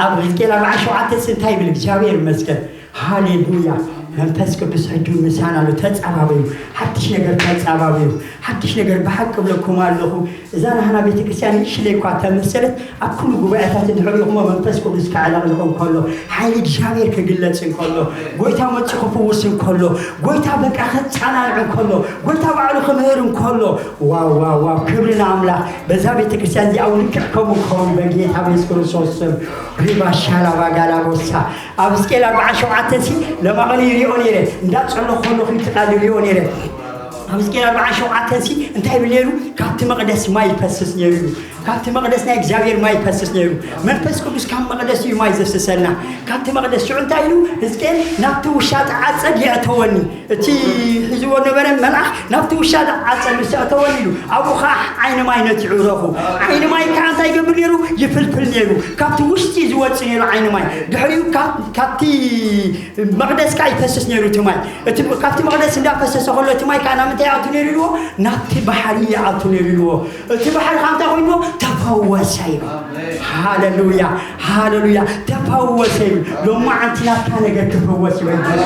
ኣብ ሕዝቅኤል ኣርብዓ ሸውዓተ እንታይ ይብል እግዚኣብሔር ይመስገን። ሃሌሉያ። መንፈስ ቅዱስ ሕጂ ምሳና ኣሎ። ተጻባበዩ። ሓድሽ ነገር ተጻባበዩ። ሓድሽ ነገር ብሓቂ ብለኩም ኣለኹ። እዛ ናህና ቤተክርስትያን ይሽለይ እኳ ተመሰለት ኣብ ኩሉ ጉባኤታት እንድሕር ኢኹሞ መንፈስ ቅዱስ ከዕለቕልቕ እንከሎ፣ ሓይሊ እግዚኣብሔር ክግለጽ እንከሎ፣ ጎይታ መጽ ክፍውስ እንከሎ፣ ጎይታ በቃ ከጻናንዕ እንከሎ፣ ጎይታ ባዕሉ ክምህር እንከሎ፣ ዋው ዋው ዋው ክብሪ ንኣምላኽ። በዛ ቤተክርስትያን እዚኣ እውን ልክዕ ከምኡ ክኸውን በጌታ በየሱስ ክርስቶስ ስም። ሪባ ሻላባ ጋላቦሳ። ኣብ ሕዝቅኤል ኣርብዓ ሸውዓተ ሲ ለማቐኒ ይሪኦ ነይረ። እንዳጸሎ ከለኹ ይትቃል ይሪኦ ነይረ። ኣብ ሕዝቅኤል ኣርብዓ ሸውዓተ ሲ እንታይ ይብል ነይሩ? ካብቲ መቕደስ ማይ ይፈስስ ነይሩ እዩ። ካብቲ መቕደስ ናይ እግዚኣብሔር ማይ ይፈስስ ነይሩ። መንፈስ ቅዱስ ካብ መቕደስ እዩ ማይ ዘፍስሰልና። ካብቲ መቕደስ ሽዑ እንታይ ኢሉ? ሕዝቅኤል ናብቲ ውሻጠ ዓጸድ የእተወኒ። እቲ ሒዝዎ ነበረ መልኣኽ ናብቲ ውሻጠ ዓጸድ ምስ ኣእተወኒ ኢሉ ኣብኡ ኸዓ ዓይኒ ማይ ነቲዑ ረኹ። ዓይኒ ማይ ከዓ እንታይ ይገብር ነይሩ? ይፍልፍል ነይሩ። ካብቲ ውሽጢ ዝወጽእ ነይሩ ዓይኒ ማይ። ድሕሪኡ ካብ- ካብቲ መቕደስ ከዓ ይፈስስ ነይሩ እቲ ማይ። እቲ ካብቲ መቕደስ እንዳፈሰሰ ከሎ እቲ ማይ ከዓ ናብ ምንታይ ይኣቱ ነይሩ ኢልዎ? ናብቲ ባሕሪ ይኣቱ ነይሩ ኢልዎ። እቲ ባሕሪ ካብ እንታይ ኮይኑ? ተፈወሰ እዩ። ሃሌሉያ፣ ሃሌሉያ። ተፈወሰ እዩ። ሎማዓንቲ ናትካ ነገር ክፍወስ እዩ በየሱስ።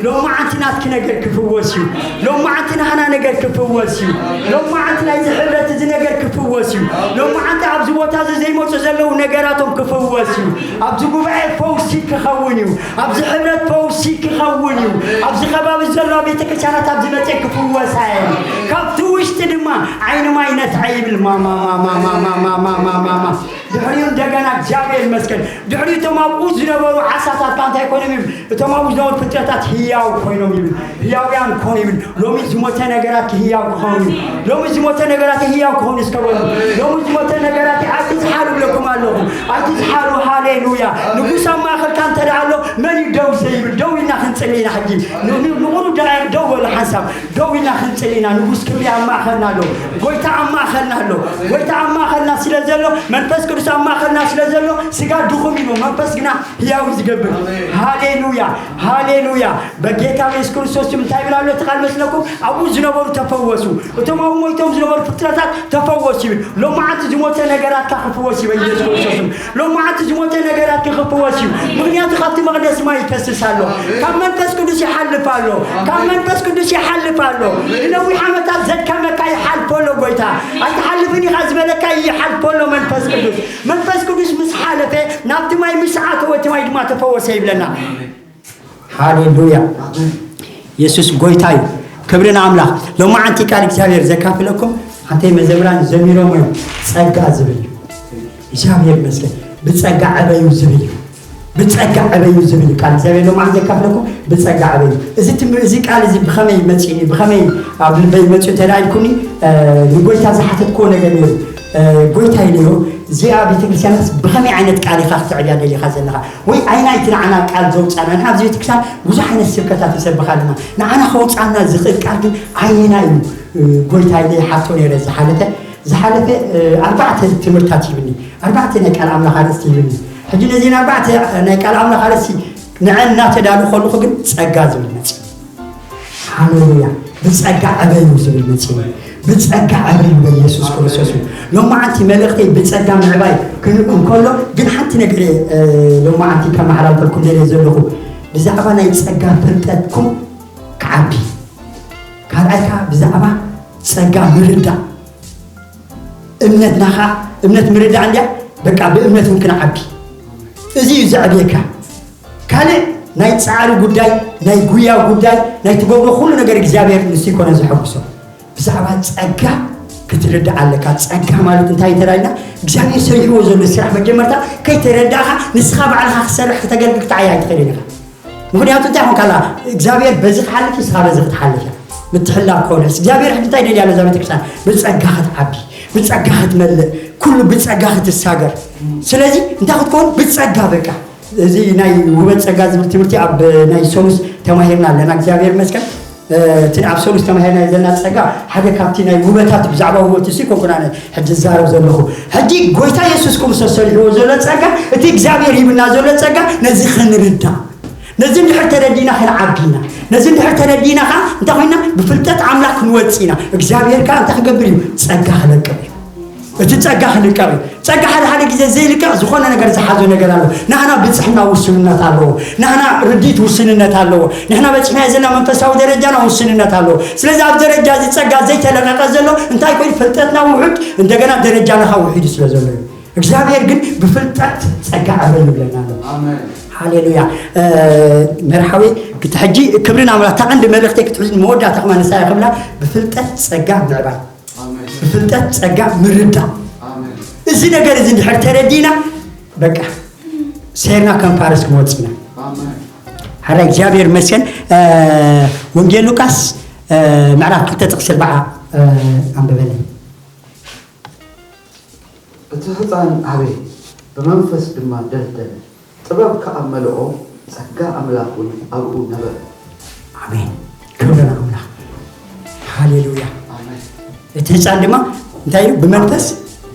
ሎማዓንቲ ናትኪ ነገር ክፍወስ እዩ። ሎማዓንቲ ናህና ነገር ክፍወስ እዩ። ሎማዓንቲ ናይዚ ሕብረት እዚ ነገር ክፍወስ እዩ። ሎማዓንቲ ኣብዚ ቦታ እዚ ዘይመፁ ዘለዉ ነገራቶም ክፍወስ እዩ። ኣብዚ ጉባኤ ፈውሲ ክኸውን እዩ። ኣብዚ ሕብረት ፈውሲ ክኸውን እዩ። ኣብዚ ከባቢ ዘሎ ቤተክርስትያናት ኣብዚ መፅእ ክፍወሳ እየን። ካብቲ ውሽጢ ድማ ዓይኒ ማይ ነትዐ ይብል። ማማማማማማማማማማ ድሕሪኡ እንደገና እግዚኣብሔር ይመስገን። ድሕሪኡ እቶም ኣብኡ ዝነበሩ ዓሳታት ከ እንታይ ኮይኖም ይብል? እቶም ኣብኡ ዝነበሩ ፍጥረታት ህያው ኮይኖም ይብል። ህያውያን ኮኑ ይብል። ሎሚ ዝሞተ ነገራት ህያው ክኾኑ እዩ። ሎሚ ዝሞተ ነገራት ህያው ክኾኑ እስከ በሉ። ሎሚ ዝሞተ ነገራት ኣይትዝሓሉ ብለኩም ኣለኹ። ኣይትዝሓሉ። ሃሌሉያ። ንጉስ ኣብ ማእኸልካ እንተ ደኣ ኣሎ መን እዩ ደው ዘይብል? ደው ኢልና ክንጽሊ ኢና ሕጂ። ን- ን- ንቑሩብ ደቓይቕ ደው በሉ ሓንሳብ። ደው ኢልና ክንጽሊ ኢና። ንጉስ ክብሪ ኣብ ማእኸልና ኣሎ። ጎይታ ኣብ ማእኸልና ኣሎ። ጎይታ ኣብ ማእኸልና ስለ ዘሎ፣ መንፈስ ቅዱስ ኣብ ማእኸልና ስለ ዘሎ፣ ስጋ ድኹም እዩ፣ መንፈስ ግና ህያው እዩ ዝገብር። ሃሌሉያ፣ ሃሌሉያ። በጌታ በየሱስ ክርስቶስ ስም እንታይ ይብል ኣሎ እቲ ቃል መስለኩም? ኣብኡ ዝነበሩ ተፈወሱ። እቶም ኣብኡ ሞይቶም ዝነበሩ ፍጥረታት ተፈወሱ ይብል። ሎማዓንቲ ዝሞተ ነገራትካ ክፍወስ እዩ በኢየሱስ ክርስቶስ ስም። ሎማዓንቲ ዝሞተ ነገራት ክፍወስ እዩ። ምኽንያቱ ካብቲ መቕደስ ማይ ይፈስስ ኣሎ። ካብ መንፈስ ቅዱስ ይሓልፍ ኣሎ። ካብ መንፈስ ቅዱስ ይሓልፍ ኣሎ። ንነዊሕ ዓመታት ዘድከመካ ይሓልፎ ኣሎ ጎይታ። ኣይትሓልፍን ኢኻ ዝበለካ ይሓልፎ ኣሎ መንፈስ ቅዱስ። መንፈስ ቅዱስ ምስ ሓለፈ ናብቲ ማይ ምስ ኣተወ እቲ ማይ ድማ ተፈወሰ ይብለና። ሃሌሉያ። የሱስ ጎይታ እዩ። ክብሪ ንኣምላኽ። ሎማዓንቲ ቃል እግዚኣብሔር ዘካፍለኩም ሓንተይ መዘምራን ዘሚሮም እዮም። ጸጋ ዝብል እዩ። እግዚኣብሔር ይመስገን። ብጸጋ ዕበዩ ዝብል እዩ። ብጸጋ ዕበዩ ዝብል እዩ። ቃል እግዚኣብሔር ሎማዓንቲ ዘካፍለኩም ብጸጋ ዕበዩ። እዚ ትም- እዚ ቃል እዚ ብኸመይ መጺኡኒ? ብኸመይ ኣብ ልበይ መጺኡ እንተ ደኣ ኢልኩኒ፣ እ፣ ንጎይታ ዝሓተትክዎ ነገር ነይሩ። እ፣ ጎይታ ኢለዮ፣ እዚኣ ቤተክርስትያንስ ብኸመይ ዓይነት ቃል ኢኻ ክትዕብያ ደሊኻ ዘለኻ? ወይ ኣይናይ እቲ ንዓና ቃል ዘውጻና? ንሕና ኣብዚ ቤተክርስትያን ብዙሕ ዓይነት ስብከታት ንሰብኽ ኣለና። ንዓና ከውጻና ዝኽእል ቃል ግን ኣየናይ እዩ? እ፣ ጎይታ ኢለ ይሓቶ ነይረ ዝሓለፈ። ዝሓለፈ፣ እ፣ ኣርባዕተ ትምህርታት ሂብኒ። ኣርባዕተ ናይ ቃል ኣምላኽ ኣርእስቲ ሂብኒ። ሕጂ ነዚን ኣርባዕተ ናይ ቃል ኣምላኽ ኣርእስቲ ንዐን እናተዳሉ ከለኹ ግን ጸጋ ዝብል መጽእ። ሃሌሉያ። ብጸጋ ዕበዩ ዝብል መጺኡ። ብጸጋ ዕበዩ በኢየሱስ ክርስቶስ እዩ። ሎማዓንቲ መልእኽተይ ብጸጋ ምዕባይ ክንብል እንከሎ፣ ግን ሓንቲ ነገር እየ፣ እ፣ ሎማዓንቲ ከመሓላልፈልኩም ደልየ ዘለኹ። ብዛዕባ ናይ ጸጋ ፍልጠትኩም ክዓቢ። ካልኣይ ከኣ ብዛዕባ ጸጋ ምርዳእ። እምነትና ከኣ፣ እምነት ምርዳእ እንድያ፣ በቃ ብእምነት እውን ክንዓቢ። እዚ እዩ ዘዕብየካ። ካልእ ናይ ጻዕሪ ጉዳይ፣ ናይ ጉያ ጉዳይ፣ ናይ ትገብሮ ኩሉ ነገር እግዚኣብሔር ንሱ ይኮነ ዘሐጉሶ። ብዛዕባ ጸጋ ክትርዳእ ኣለካ። ጸጋ ማለት እንታይ እንተ ኢልና፣ እግዚኣብሔር ሰሪሕዎ ዘሎ ስራሕ መጀመርታ ከይተረዳእካ ንስኻ ባዕልኻ ክትሰርሕ ከተገልግል ክትዓይ ኣይትኽእልን ኢኻ። ምኽንያቱ እንታይ ኾንካ ኣላ እግዚኣብሔር በዚ ክሓልፍ እዩ፣ ንስኻ በዚ ክትሓልፍ እያ። ምትሕልላፍ ክኾነስ እግዚኣብሔር ሕጂ እንታይ ደልያ ነዛ ቤተክርስትያን? ብጸጋ ክትዓቢ፣ ብጸጋ ክትመልእ፣ ኩሉ ብጸጋ ክትሳገር። ስለዚ እንታይ ክትከውን? ብጸጋ በቃ። እዚ ናይ ውበት ጸጋ ዝብል ትምህርቲ ኣብ ናይ ሰሉስ ተማሂርና ኣለና። እግዚኣብሔር ይመስገን። እ፣ እቲ ኣብ ሰሉስ ተማሂርና ዘለና ጸጋ ሓደ ካብቲ ናይ ውበታት፣ ብዛዕባ ውበት እሱ ይኮንኩን ኣነ ሕጂ ዝዛረብ ዘለኹ። ሕጂ ጎይታ የሱስ ክርስቶስ ሰሪሕዎ ዘሎ ጸጋ፣ እቲ እግዚኣብሔር ሂብና ዘሎ ጸጋ፣ ነዚ ክንርዳእ፣ ነዚ እንድሕር ተረዲእና ክንዓቢ ኢና። ነዚ እንድሕር ተረዲእና ከኣ እንታይ ኮይና? ብፍልጠት ኣምላኽ ክንወጽእ ኢና። እግዚኣብሔር ከኣ እንታይ ክገብር እዩ? ጸጋ ክለቅቕ እዩ። እቲ ጸጋ ክልቀቕ እዩ። ጸጋ ሓደ ሓደ ግዜ ዘይልቀቕ ዝኾነ ነገር ዝሓዞ ነገር ኣሎ። ናህና ብጽሕና ውስንነት ኣለዎ። ናህና ርዲት ውስንነት ኣለዎ። ንሕና በጽሕናዮ ዘለና መንፈሳዊ ደረጃና ውስንነት ኣለዎ። ስለዚ ኣብ ደረጃ እዚ ጸጋ ዘይተለቀቐ ዘሎ እንታይ ኮይኑ ፍልጠትና ውሑድ፣ እንደገና ደረጃና ኸዓ ውሒዱ ስለ ዘሎ እዩ። እግዚኣብሔር ግን ብፍልጠት ጸጋ ዕበዩ ይብለና ኣሎ። ኣሜን። ሃሌሉያ። እ፣ መርሓዊ፣ ክቲ ሕጂ ክብርን ኣምላኽ፣ እታ ቀንዲ መልእኽተይ ክትሕዙ መወዳእታ ከማን ንሳ እያ ክብላ፣ ብፍልጠት ጸጋ ምዕባይ። ኣሜን። ብፍልጠት ጸጋ ምርዳእ። ኣሜን። እዚ ነገር እዚ እንድሕር ተረዲና፣ በቃ፣ ሰይርና ከም ፋርስ ክንወጽእ ኢና። ኣሜን። ሓራ እግዚኣብሔር ይመስገን። እ፣ ወንጌል ሉቃስ፣ እ፣ ምዕራፍ ክልተ ጥቕሲ ኣርብዓ፣ እ፣ ኣንብበለይ። እቲ ህጻን ዓበየ፣ ብመንፈስ ድማ ደልደለ፣ ጥበብ ከኣ መለኦ፣ ጸጋ ኣምላኽ እውን ኣብኡ ነበረ። ኣሜን። ክብሪ ንኣምላኽ። ሃሌሉያ። ኣሜን። እቲ ህጻን ድማ እንታይ ኢሉ? ብመንፈስ፣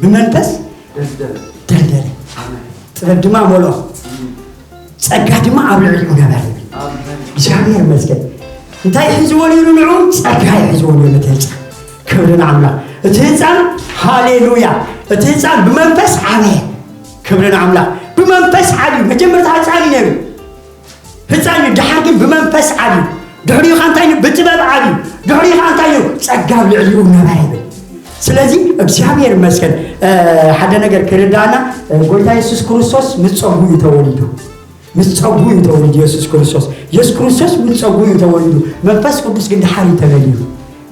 ብመንፈስ ደልደለ። ደልደለ። ኣሜን። ጥበብ ድማ መለኦ። እም። ጸጋ ድማ ኣብ ልዕሊኡ ነበረ። ኣሜን። እግዚኣብሔር ይመስገን። እንታይ ሒዝዎ ነይሩ ንዑ? ጸጋ ሒዝዎ ነይሩ እቲ ህጻን። ክብሪ ንኣምላኽ። እቲ ህጻን፣ ሃሌሉያ፣ እቲ ህጻን ብመንፈስ ዓበየ። ክብሪ ንኣምላኽ። ብመንፈስ ዓብዩ። መጀመርታ ህጻን እዩ ነይሩ። ህጻን እዩ። ደሓር ግን ብመንፈስ ዓብዩ። ድሕሪኡ ኸዓ እንታይ እዩ? ብጥበብ ዓብዩ። ድሕሪኡ ኸዓ እንታይ እዩ? ጸጋ ኣብ ልዕሊኡ ነበረ ይብል። ስለዚ እግዚኣብሔር ይመስገን። እ፣ ሓደ ነገር ክርዳእና፣ እ፣ ጎይታ የሱስ ክርስቶስ ምስ ጸጉ እዩ ተወሊዱ። ምስ ጸጉ እዩ ተወሊዱ የሱስ ክርስቶስ። የሱስ ክርስቶስ ምስ ጸጉ እዩ ተወሊዱ። መንፈስ ቅዱስ ግን ደሓር እዩ ተመልዩ።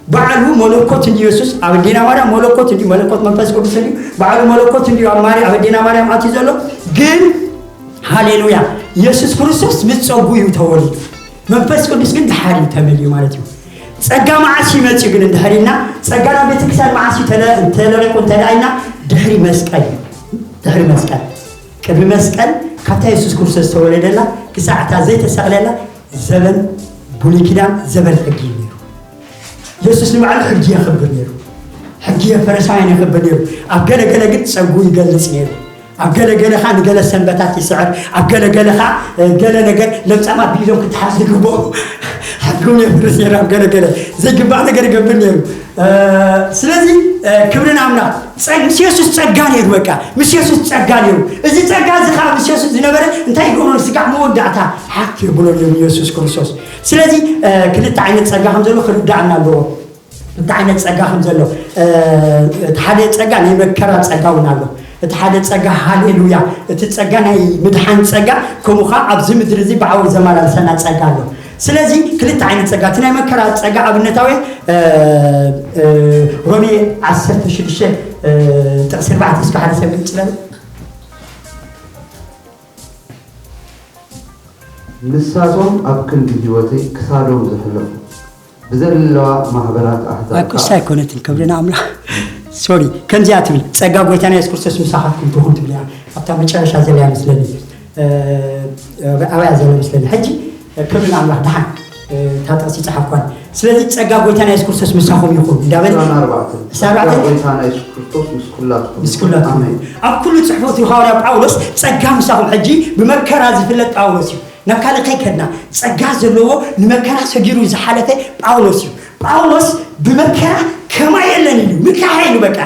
ባዕሉ መለኮት እንድዩ የሱስ፣ ኣብ ኣዴና ማርያም መለኮት እንድዩ፣ መለኮት መንፈስ ቅዱስ እንድዩ። ባዕሉ መለኮት እንድዩ ኣብ ማርያም፣ ኣብ ኣዴና ማርያም ኣትዩ ዘሎ። ግን፣ ሃሌሉያ፣ የሱስ ክርስቶስ ምስ ጸጉ እዩ ተወሊዱ። መንፈስ ቅዱስ ግን ደሓር እዩ ተመልዩ ማለት እዩ። ጸጋ መዓስ ይመጽእ ግን እንድሕር ኢልና፣ ጸጋ ናብ ቤተክርስትያን መዓስ እዩ ተለ-፣ ተለቒቑ እንተ ደኣ ኢልና፣ ድሕሪ መስቀል እዩ። ድሕሪ መስቀል። ቅድሚ መስቀል፣ ካብታ የሱስ ክርስቶስ ዝተወለደላ ክሳዕ እታ ዘይተሰቕለላ ዘበን ብሉይ ኪዳን ዘበን ሕጊ እዩ ነይሩ። የሱስ ንባዕሉ ሕጊ የኽብር ነይሩ። ሕጊ ፈሪሳውያን የኽብር ነይሩ። ኣብ ገለ ገለ ግን ጸጉ ይገልጽ ነይሩ። ኣብ ገለ ገለ ኸኣ ንገለ ሰንበታት ይስዕር። ኣብ ገለ ገለ ኸኣ፣ እ፣ ገለ ነገር ለምጻማት ብኢዶም ክተሓዙ ይግብኦ። ሕጊ እውን የፍርስ ነይሩ። ኣብ ገለ ገለ ዘይግባእ ነገር ይገብር ነይሩ። እ፣ ስለዚ፣ እ፣ ክብሪ ንኣምላኽ። ጸግ-፣ ምስ የሱስ ጸጋ ነይሩ፣ በቃ። ምስ የሱስ ጸጋ ነይሩ። እዚ ጸጋ እዚ ኸኣ ምስ የሱስ ዝነበረ እንታይ ይገብሮ? ስጋዕ መወዳእታ ሓፍ የብሎ ነይሩ የሱስ ክርስቶስ። ስለዚ፣ እ፣ ክልተ ዓይነት ጸጋ ከም ዘሎ ክርዳእና ኣለዎ። ክልተ ዓይነት ጸጋ ከም ዘሎ፣ እ፣ እቲ ሓደ ጸጋ ናይ መከራ ጸጋ እውን ኣሎ። እቲ ሓደ ጸጋ፣ ሃሌሉያ፣ እቲ ጸጋ ናይ ምድሓን ጸጋ፣ ከምኡ ኸኣ ኣብዚ ምድሪ እዚ ብዓወት ዘመላልሰና ጸጋ ኣሎ። ስለዚ ክልተ ዓይነት ጸጋ፣ እቲ ናይ መከራ ጸጋ ኣብነታዊ፣ እ፣ እ፣ ሮሜ ዓሰርተ ሽዱሽተ፣ እ፣ ጥቕሲ ኣርባዕተ እስከ ሓደ ሰብ ይጽለል። ንሳቶም ኣብ ክንዲ ህይወተይ ክሳዶም ዝሕለፉ፣ ብዘለዋ ማሕበራት ኣሕዛብ ኣይ፣ ክሳ ኣይኮነትን፣ ክብሪ ንኣምላኽ። ሶሪ፣ ከምዚኣ ትብል፣ "ጸጋ ጎይታና የሱስ ክርስቶስ ምሳኻትኩም ትኹን" ትብል እያ። ኣብታ መጨረሻ ዘላ እያ መስለኒ። እ፣ ኣበያ ዘላ መስለኒ። ሕጂ፣ ክብሪ ንኣምላኽ፣ ደሓን፣ እ፣ እታ ጥቕሲ ጸሓፍኳን። ስለዚ፣ "ጸጋ ጎይታና የሱስ ክርስቶስ ምሳኹም ይኹን" እንዳበለ፣ ዕስራን ኣርባዕተን፣ ዕስራን ኣርባዕተን፣ "ጸጋ ጎይታና የሱስ ክርስቶስ ምስ ኩላትኩም ምስ ይኹን። ኩላትኩም ኣሜን። ይኹን።" ኣብ ኩሉ ጽሕፈቱ ሃዋርያ ጳውሎስ፣ "ጸጋ ምሳኹም" ሕጂ ብመከራ ዝፍለጥ ጳውሎስ እዩ። ናብ ካልእ ከይከድና፣ ጸጋ ዘለዎ ንመከራ ሰጊሩ ዝሓለፈ ጳውሎስ እዩ። ጳውሎስ ብመከራ ከማይ የለን ኢሉ፣ ምክሓ ኢሉ በቃ።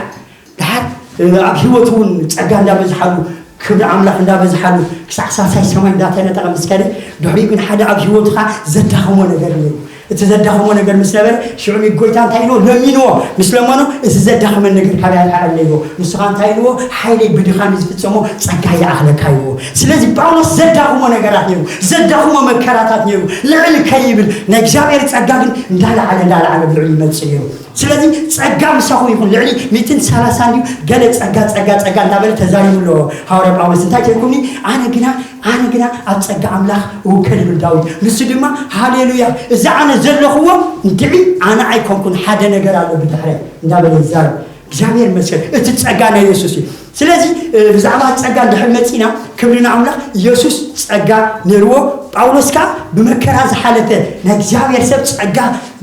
ደሓር፣ እ፣ ኣብ ህይወቱ እውን ጸጋ እንዳበዝሓሉ፣ ክብሪ ኣምላኽ እንዳበዝሓሉ፣ ክሳዕ ሳልሳይ ሰማይ እንዳተነጠቐ ምስ ከደ፣ ድሕሪኡ ግን ሓደ ኣብ ህይወቱ ኸኣ ዘዳኸሞ ነገር ነይሩ። እቲ ዘዳኸሞ ነገር ምስ ነበረ፣ ሽዑ ንጎይታ እንታይ ኢልዎ? ለሚንዎ። ምስ ለመኖ፣ "እዚ ዘዳኽመን ነገር ካበይ ኣልዓለዮ?" ንሱ ኸኣ እንታይ ኢልዎ? "ሓይለይ ብድኻም እዩ ዝፍጸሞ፣ ጸጋይ ይኣኽለካ" ኢልዎ። ስለዚ ጳውሎስ ዘዳኽሞ ነገራት ነይሩ፣ ዘዳኽሞ መከራታት ነይሩ። ልዕል ከይብል፣ ናይ እግዚኣብሔር ጸጋ ግን እንዳለዓለ፣ እንዳለዓለ ኣብ ልዕሊኡ ይመጽእ ነይሩ። ስለዚ ጸጋ ምሳኹም ይኹን፣ ልዕሊ ሚእትን ሰላሳን ድዩ ገለ ጸጋ፣ ጸጋ፣ ጸጋ እንዳበለ ተዛሪቡ ኣሎ ሃዋርያ ጳውሎስ። እንታይ ተልኩምኒ? ኣነ ግና፣ ኣነ ግና ኣብ ጸጋ ኣምላኽ እውከል ይብል ዳዊት። ንሱ ድማ፣ ሃሌሉያ፣ እዚ ኣነ ዘለኽዎ እንድዒ ኣነ ኣይኮንኩን፣ ሓደ ነገር ኣሎ ብድሕረይ እንዳበለ ይዛረብ። እግዚኣብሔር ይመስገን፣ እቲ ጸጋ ናይ የሱስ እዩ። ስለዚ፣ እ፣ ብዛዕባ ጸጋ እንድሕር መጺና፣ ክብሪ ንኣምላኽ፣ የሱስ ጸጋ ነይርዎ። ጳውሎስ ከኣ ብመከራ ዝሓለፈ ናይ እግዚኣብሔር ሰብ ጸጋ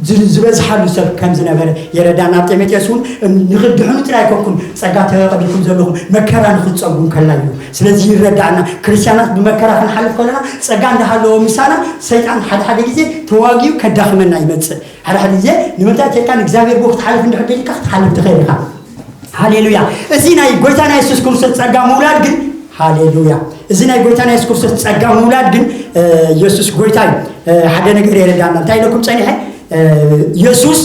ዝ-፣ ዝበዝሓሉ ሰብ ከም ዝነበረ የረዳና። ኣብ ጢሞቴዎስ እውን፣ ንኽድሕኑ ጥራይ ኣይኮንኩን ጸጋ ተቐቢልኩም ዘለኹም፣ መከራ ንኽትጸግቡ ከላ እዩ። ስለዚ ይረዳእና፣ ክርስትያናት ብመከራ ክንሓልፍ ከለና፣ ጸጋ እንዳሃለወ ምሳና፣ ሰይጣን ሓደ ሓደ ግዜ ተዋጊኡ ከዳኽመና ይመጽእ። ሓደ ሓደ ግዜ ንምንታይ ተልካ ንእግዚኣብሔር ብኡ ክትሓልፍ እንድሕር ደሊካ ክትሓልፍ ትኽእል ኢኻ። ሃሌሉያ። እዚ ናይ ጎይታና የሱስ ክርስቶስ ጸጋ ምውላድ ግን፣ ሃሌሉያ፣ እዚ ናይ ጎይታና የሱስ ክርስቶስ ጸጋ ምውላድ ግን፣ የሱስ ጎይታ እዩ። ሓደ ነገር የረዳና። እንታይ ኢለኩም ጸኒሐ? የሱስ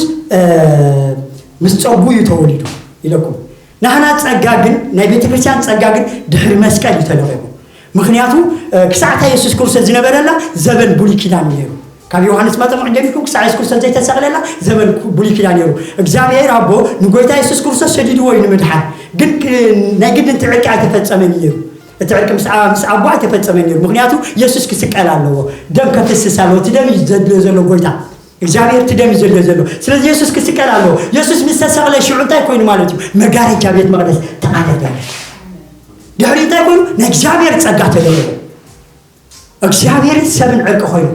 ምስ ጸጉ እዩ ተወሊዱ ኢለኩም። ናህና ጸጋ ግን፣ ናይ ቤተ ክርስቲያን ጸጋ ግን ድሕሪ መስቀል እዩ ተለቒቑ። ምኽንያቱ ክሳዕታ የሱስ ክርስቶስ ዝነበረላ ዘበን ብሉይ ኪዳን እዩ ነይሩ። ካብ ዮሃንስ መጠምቕ ጀሚርኩም ክሳዕ የሱስ ክርስቶስ ዘይተሰቕለላ ዘበን ብሉይ ኪዳን ነይሩ። እግዚኣብሔር ኣቦ ንጎይታ የሱስ ክርስቶስ ሰዲድዎ እዩ ንምድሓን። ግን ናይ ግድን እቲ ዕርቂ ኣይተፈጸመን እዩ ነይሩ። እቲ ዕርቂ ምስ ኣቦ ኣይተፈጸመን ነይሩ። ምኽንያቱ የሱስ ክስቀል ኣለዎ። ደም ከፍስስ ኣለዎ። እቲ ደም እዩ ዘድልዮ ዘሎ ጎይታ። እግዚኣብሔር እቲ ደም እዩ ዘድልዮ ዘሎ። ስለዚ የሱስ ክስቀል ኣለዎ። የሱስ ምስ ተሰቕለ ሽዑ እንታይ ኮይኑ ማለት እዩ? መጋረጃ ቤት መቕደስ ተቐደደ። ድሕሪ እንታይ ኮይኑ? ናይ እግዚኣብሔር ጸጋ ተደረበ። እግዚኣብሔርን ሰብን ዕርቂ ኮይኑ።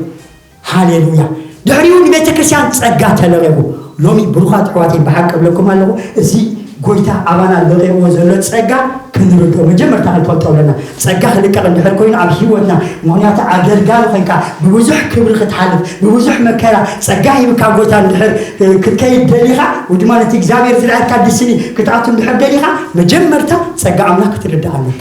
ሃሌሉያ። ድሕሪኡ ንቤተ ክርስቲያን ጸጋ ተለቒቑ። ሎሚ ብሩኻት ኣሕዋተይ ብሓቂ እብለኩም ኣለኹ፣ እዚ ጎይታ ኣባና ለቒቕዎ ዘሎ ጸጋ ክንርድኦ መጀመርታ ክንፈልጦ ኣለና። ጸጋ ክልቀቕ እንድሕር ኮይኑ ኣብ ህይወትና፣ ምኽንያቱ ኣገልጋሊ ኮይንካ ብብዙሕ ክብሪ ክትሓልፍ፣ ብብዙሕ መከራ፣ ጸጋ ሂብካ ጎይታ እንድሕር ክትከይድ ደሊኻ፣ ወይ ድማ ነቲ እግዚኣብሔር ዝለኣካ ዲስኒ ክትኣቱ እንድሕር ደሊኻ፣ መጀመርታ ጸጋ ኣምላኽ ክትርዳእ ኣለካ።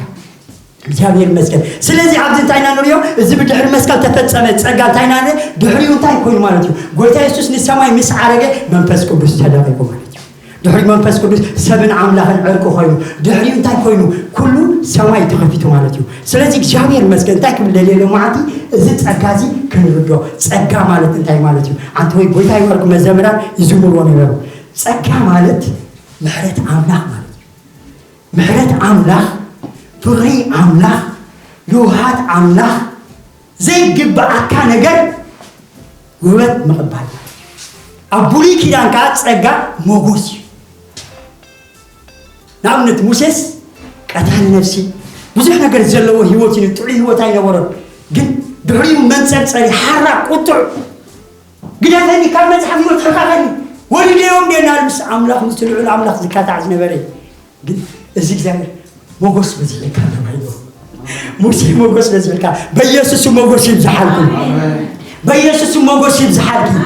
እግዚኣብሔር ይመስገን። ስለዚ ኣብዚ እንታይ ኢና ንሪኦ? እዚ ብድሕሪ መስቀል ተፈጸመ ጸጋ እንታይ ኢና ንርኢ? ድሕሪኡ እንታይ ኮይኑ ማለት እዩ? ጎይታ የሱስ ንሰማይ ምስ ዓረገ መንፈስ ቅዱስ ተለቒቑ ማለት እዩ። ድሕሪ መንፈስ ቅዱስ ሰብን ኣምላኽን ዕርቂ ኮይኑ፣ ድሕሪኡ እንታይ ኮይኑ? ኩሉ ሰማይ ተኸፊቱ ማለት እዩ። ስለዚ እግዚኣብሔር ይመስገን። እንታይ ክብል ደልየ ሎማዓንቲ? እዚ ጸጋ እዚ ክንርዶ። ጸጋ ማለት እንታይ ማለት እዩ? ኣንተ ወይ ጎይታ ይባርክ መዘምራን ይዝምርዎ ነበሩ። ጸጋ ማለት ምሕረት ኣምላኽ ማለት እዩ። ምሕረት ኣምላኽ፣ ፍቕሪ ኣምላኽ፣ ልውሃት ኣምላኽ፣ ዘይግብኣካ ነገር ውበት ምቕባል። ኣብ ብሉይ ኪዳን ከኣ ጸጋ ሞጎስ እዩ። ንኣብነት ሙሴስ ቀታሊ ነፍሲ ብዙሕ ነገር ዘለዎ ህይወት እዩ፣ ጥዑይ ህይወት ኣይነበሮን። ግን ድሕሪኡ መንጸርጸሪ፣ ሓራ፣ ቁጡዕ፣ ግደፈኒ፣ ካብ መጽሓፍ ህይወት ሕርቃፈኒ፣ ወሊደዮም ደናል ምስ ኣምላኽ፣ ምስ ልዑል ኣምላኽ ዝካታዕ ዝነበረ እዩ። ግን እዚ እግዚኣብሔር ሞጎስ በዚሕልካ ተባሂሉ። ሙሴ ሞጎስ በዚሕልካ፣ በኢየሱስ ሞጎስ ይብዝሓልኩም። በኢየሱስ ሞጎስ ይብዝሓልኩም።